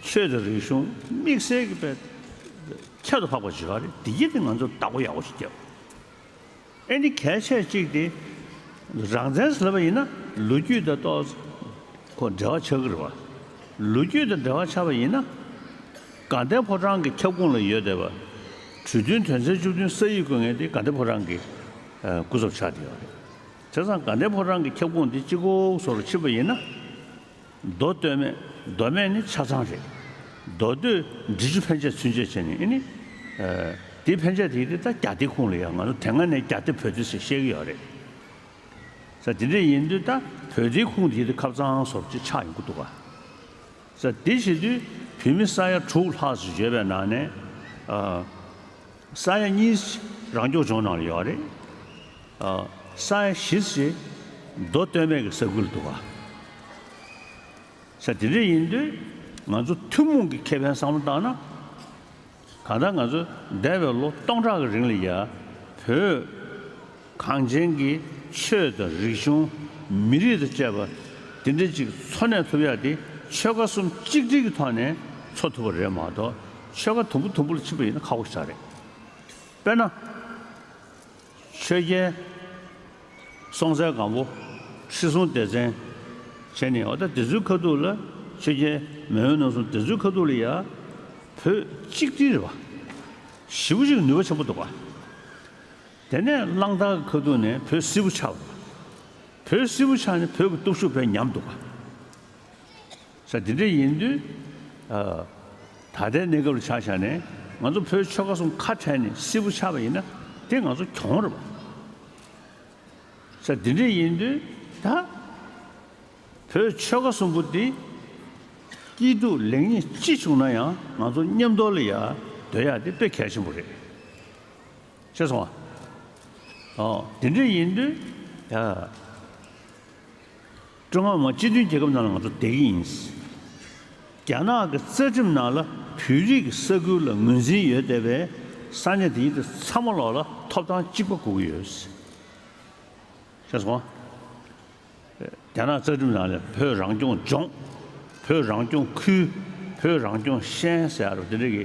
ཆོས་དང་རིག་གཞུང་དམིགས་བསལ་གྱི་དཔེ་ཁྱད་དུ་འཕགས་པ་ཞིག་ཡོད་རེད། དེ་ཡིན་དེ་ང་ཚོ་བདག་པོ་ཡག་པོ་ཞིག་རྒྱབ། ཨེ་ནི་གལ་ཆེ་གཅིག་དེ། རང་བཙན་ཟེར་བ་ཡིན་ན་ལོ་རྒྱུས་དང་ཏོག་ཙམ་ཁོ་འབྲེལ་བ་ཆགས་ཀྱི་རེད་པ། ལོ་རྒྱུས་དང་འབྲེལ་བ་ཆགས་པ་ཡིན་ན། དགའ་ལྡན་ཕོ་བྲང་གི་ཁྱབ་ཁོངས་ལ་ཡོད་བསྡད་པ། གྲོས་མཐུན་དོན་ཚན་བཅུ་བདུན་ས་ཡིག་བཀོད་མཁན་དེ་དགའ་ལྡན་ཕོ་བྲང་གི་ཨ། སྐུ་ཚབ་ཆགས་བསྡད་ཡོད་རེད། བྱས་ཙང་དགའ་ལྡན་ཕོ་བྲང་གི་ཁྱབ་ཁོངས་འདི་གཅིག་པོ་བཟོ་འདྲ་ཕྱིན་པ་ཡིན་ན། མདོ་སྟོད་སྨད། མདོ་སྨད་ནི་ཆ་ཚང་རེད། མདོ་སྟོད་འབྲི་ཆུ་ཕན་ཆད་ཚུན་ཆད་བྱས་ནས་ཨེ་ནི། ཨ། དེ་ཕན་ཆད་དེ་དེ་ད་རྒྱ་སྡེའི་ཁོངས་ལ་ཡ། ང་ཚོ་དེ་སྔ་ནས་རྒྱ་སྡེ་བོད་སྡེ་ཟེར་བཤད་ཀྱི་ཡོད་རེད། ས་དེ་འདྲ་ཡིན་དུས་ད་བོད་སྡེའི་ཁོངས་དེ་དེ་ཁབ་གཙང་བཟོ་འདྲ་ཅིག་ཆགས་ཡོང་གི་འདུག་ག་ས་དེ་བྱེད་དུས་བོད་མི་ས་ཡ་དྲུག་ལྷག་ཙམ་ཡོད་པའི་ནང་ནས། ཨ། ས་ཡ་གཉིས་རང་སྐྱོང་ལྗོངས་ནང་ལ་ཡོད་རེད། ཨ། ས་ཡ་བཞི་ཙམ་མདོ་སྟོད་སྨད་ཀྱི་ས་ཁུལ་འདུག་ག་ས་དེ་འདྲ་ཡིན་དུས་ང་ཚོ་ཐུན་མོང་གི་ཁེ་ཕན་བསམ་བློ་བཏང་ན། གང་ལྟར་ང་ཚོ་འདས་པའི་ལོ་སྟོང་ཕྲག་གི་རིང་ལ་ཡ་བོད་གངས་ཅན་གྱི་ཆོས་དང་རིག་གཞུང་། མི་རིགས་དང་བཅས་པ་དེ་འདྲ་ཅིག་འཚོ་གནས་ཐུབ་ཡ་དེ་ཆོལ་ཁ་གསུམ་གཅིག་སྒྲིལ་གྱི་ཐོག་ནས་འཚོ་ཐུབ་པ་རེད་མ་གཏོགས། ཆོལ་ཁ་དུམ་བུ་དུམ་བུ་ལ་ཕྱིན་པ་ཡིན་ན་ཁག་པོ་ཞེ་དྲག་རེད། དཔེར་ན། ཆོས་རྒྱལ་སྲོང་བཙན་སྒམ་པོ། ཁྲི་སྲོང་ལྡེ་བཙན་བྱས་ནས། འོ་ད་དེ་ཚོའི་ཁ་ཐུག་ལ། ཆོས་རྒྱལ་མེས་དབོན་རྣམ་གསུམ་དེ་ཚོའི་ཁ་ཐུག་ལ་ཡ་བོད་གཅིག་སྒྲིལ་རེད་པ། ཞེ་པོ་ཅིག་ནུས་པ་ཆེན་པོ་འདུག་ག་དེ་ནས་གླང་དར་གྱི་ཁ་ཐུག་ནས་བོད་སིལ་བུ་ཆགས་པ། བོད་སིལ་བུ་ཆགས་ནས་བོད་ཀྱི་སྟོབས་ཤུགས་དཔེ་ཉམས་འདུག་ག་ས་འདི་འདྲ་ཡིན་དུས། ཨ། ད་ལྟའི་གནས་སྐབས་ལ་ཆ་བཞག་ནས་ང་ཚོ་བོད་ཆོལ་ཁ་གསུམ་ཁ་བྲལ་ནས་སིལ་བུ་ཆགས་པ་ཡིན་ན་དེ་ང་ཚོ་གྱོང་རེད་པ། ས་འདི་འདྲ་ཡིན་དུས་ད་བོད་ཆོལ་ཁ་གསུམ་པོ་འདི་སྐྱིད་སྡུག་ལེགས་ཉེས་ཅི་བྱུང་ན་ཡང་ང་ཚོ་མཉམ་དུ་ལ་ཡ་སྡོད་ཡ་དེ་དཔེ་གལ་ཆེན་པོ་རེད། ཤེས་སོང་ཨ། ཨོ། དེ་འདྲ་ཡིན་དུས་ཡ། ཀྲུང་ཧྭ་མི་དམངས་སྤྱི་མཐུན་རྒྱལ་ཁབ་ནང་ལ་ང་ཚོ་བསྡད་ཀྱི་ཡིན། རྒྱ་ནག་གི་རྩ་ཁྲིམས་ནང་ལ་བོད་རིགས་ཀྱི་ས་ཁུལ་ལ་ངོས་འཛིན་ཡོད་བསྡད་པའི་ས་གནས་དེ་ཚོ་ཚང་མ་ལོག་ལ་ཐོབ་ཐང་གཅིག་པ་དགོས་ཀྱི་ཡོད། ཤེས་སོང་། རྒྱ་ནག་རྩ་ཁྲིམས་ནང་ལ་བོད་རང་སྐྱོང་ལྗོངས། བོད་རང་སྐྱོང་ཁུལ། བོད་རང་སྐྱོང་ཤན་ཟེར་ཡ་རུ་དེ་འདྲ་གི་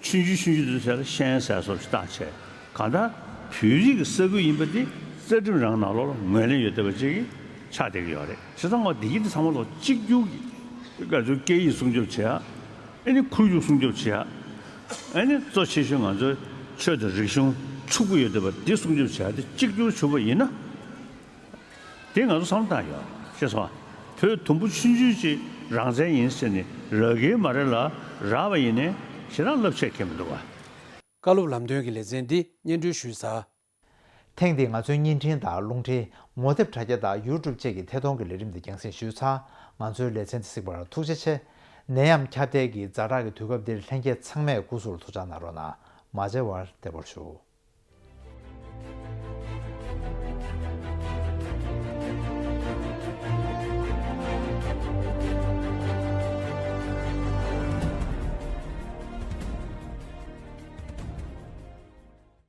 ཆུང་ཆུང་ཆུང་ཆུང་དེ་ཚོ་ལ་ཤན་ཟེར་སོགས་ཤིག་བཏགས་བྱས། གང་ལྟར་བོད་རིགས་ཀྱི་ས་ཁུལ་ཡིན་པ་དེ་རྩ་ཁྲིམས་རང་ནང་ལོགས་ལ་ངོས་ལེན་ཡོད་བསྡད་པ་ཅིག་གི་ཆགས་བསྡད་ཀྱི་ཡོད་རེད། བྱས་ཙང་ང་འདི་གི་འདི་ཚང་མ་ལོག་གཅིག་གྱུར་གྱི་ང་ཚོའི་སྐད་ཡིག་སྲུང་སྐྱོབ་བྱེད་ཡ། ཨ་ནི་ཁོར་ཡུག་སྲུང་སྐྱོབ་བྱེད་ཡ། ཨ་ནི་གཙོ་ཆེ་ཤོས་ང་ཚོའི་ཆོས་དང་རིག་གཞུང་ཕྱུག་པོ་ཡོད་བསྡད་པ་འདི་སྲུང་སྐྱོབ་བྱེད་ཡ་དེ་གཅིག་གྱུར་བྱུང་བ་ཡིན་ན། དེ་ང་ཚོ་བསམ་བློ་བཏང་ཡོད། ཤེས་སོང་ཨ། བོད་དུམ་བུ་ཆུང་ཆུང་ཅིག་རང་བཙན་ཡིན་ཟེར་ནས་རག་གི་མ་རེད་ལ། རག་པ་ཡིན་ནའི་ཞེ་དྲག་རླབས་ཆེ་གི་མི་འདུག་ག་བཀའ་སློབ་ལམ་སྟོན་གྱི་ལེ་ཚན་འདི་སྙན་སྒྲོན་ཞུས་ཚར། ཐེངས་འདིའི་ང་ཚོའི་བརྙན་འཕྲིན་དང་རླུང་འཕྲིན། ངོ་དེབ་དྲ་རྒྱ་དང་ཡུ་ཊུབ་བཅས་ཀྱི་ཐད་གཏོང་གི་ལས་རིམ་འདི་རྒྱང་སྲིང་ཞུས་ཚར། ང་ཚོའི་ལེ་ཚན་འདི་གཟིགས་པར་ཐུགས་རྗེ་ཆེ། ནད་ཡམས་ཁྱབ་གདལ་གྱི་ཛ་དྲག་གི་དུས་སྐབས་འདིར་ལྷན་རྒྱས་ཚང་མས་སྐུ་གཟུགས་ལ་ཐུགས་ཅག་གནང་རོགས་གནང་། མ་མཇལ་བར་བདེ་པོར་བཞུགས།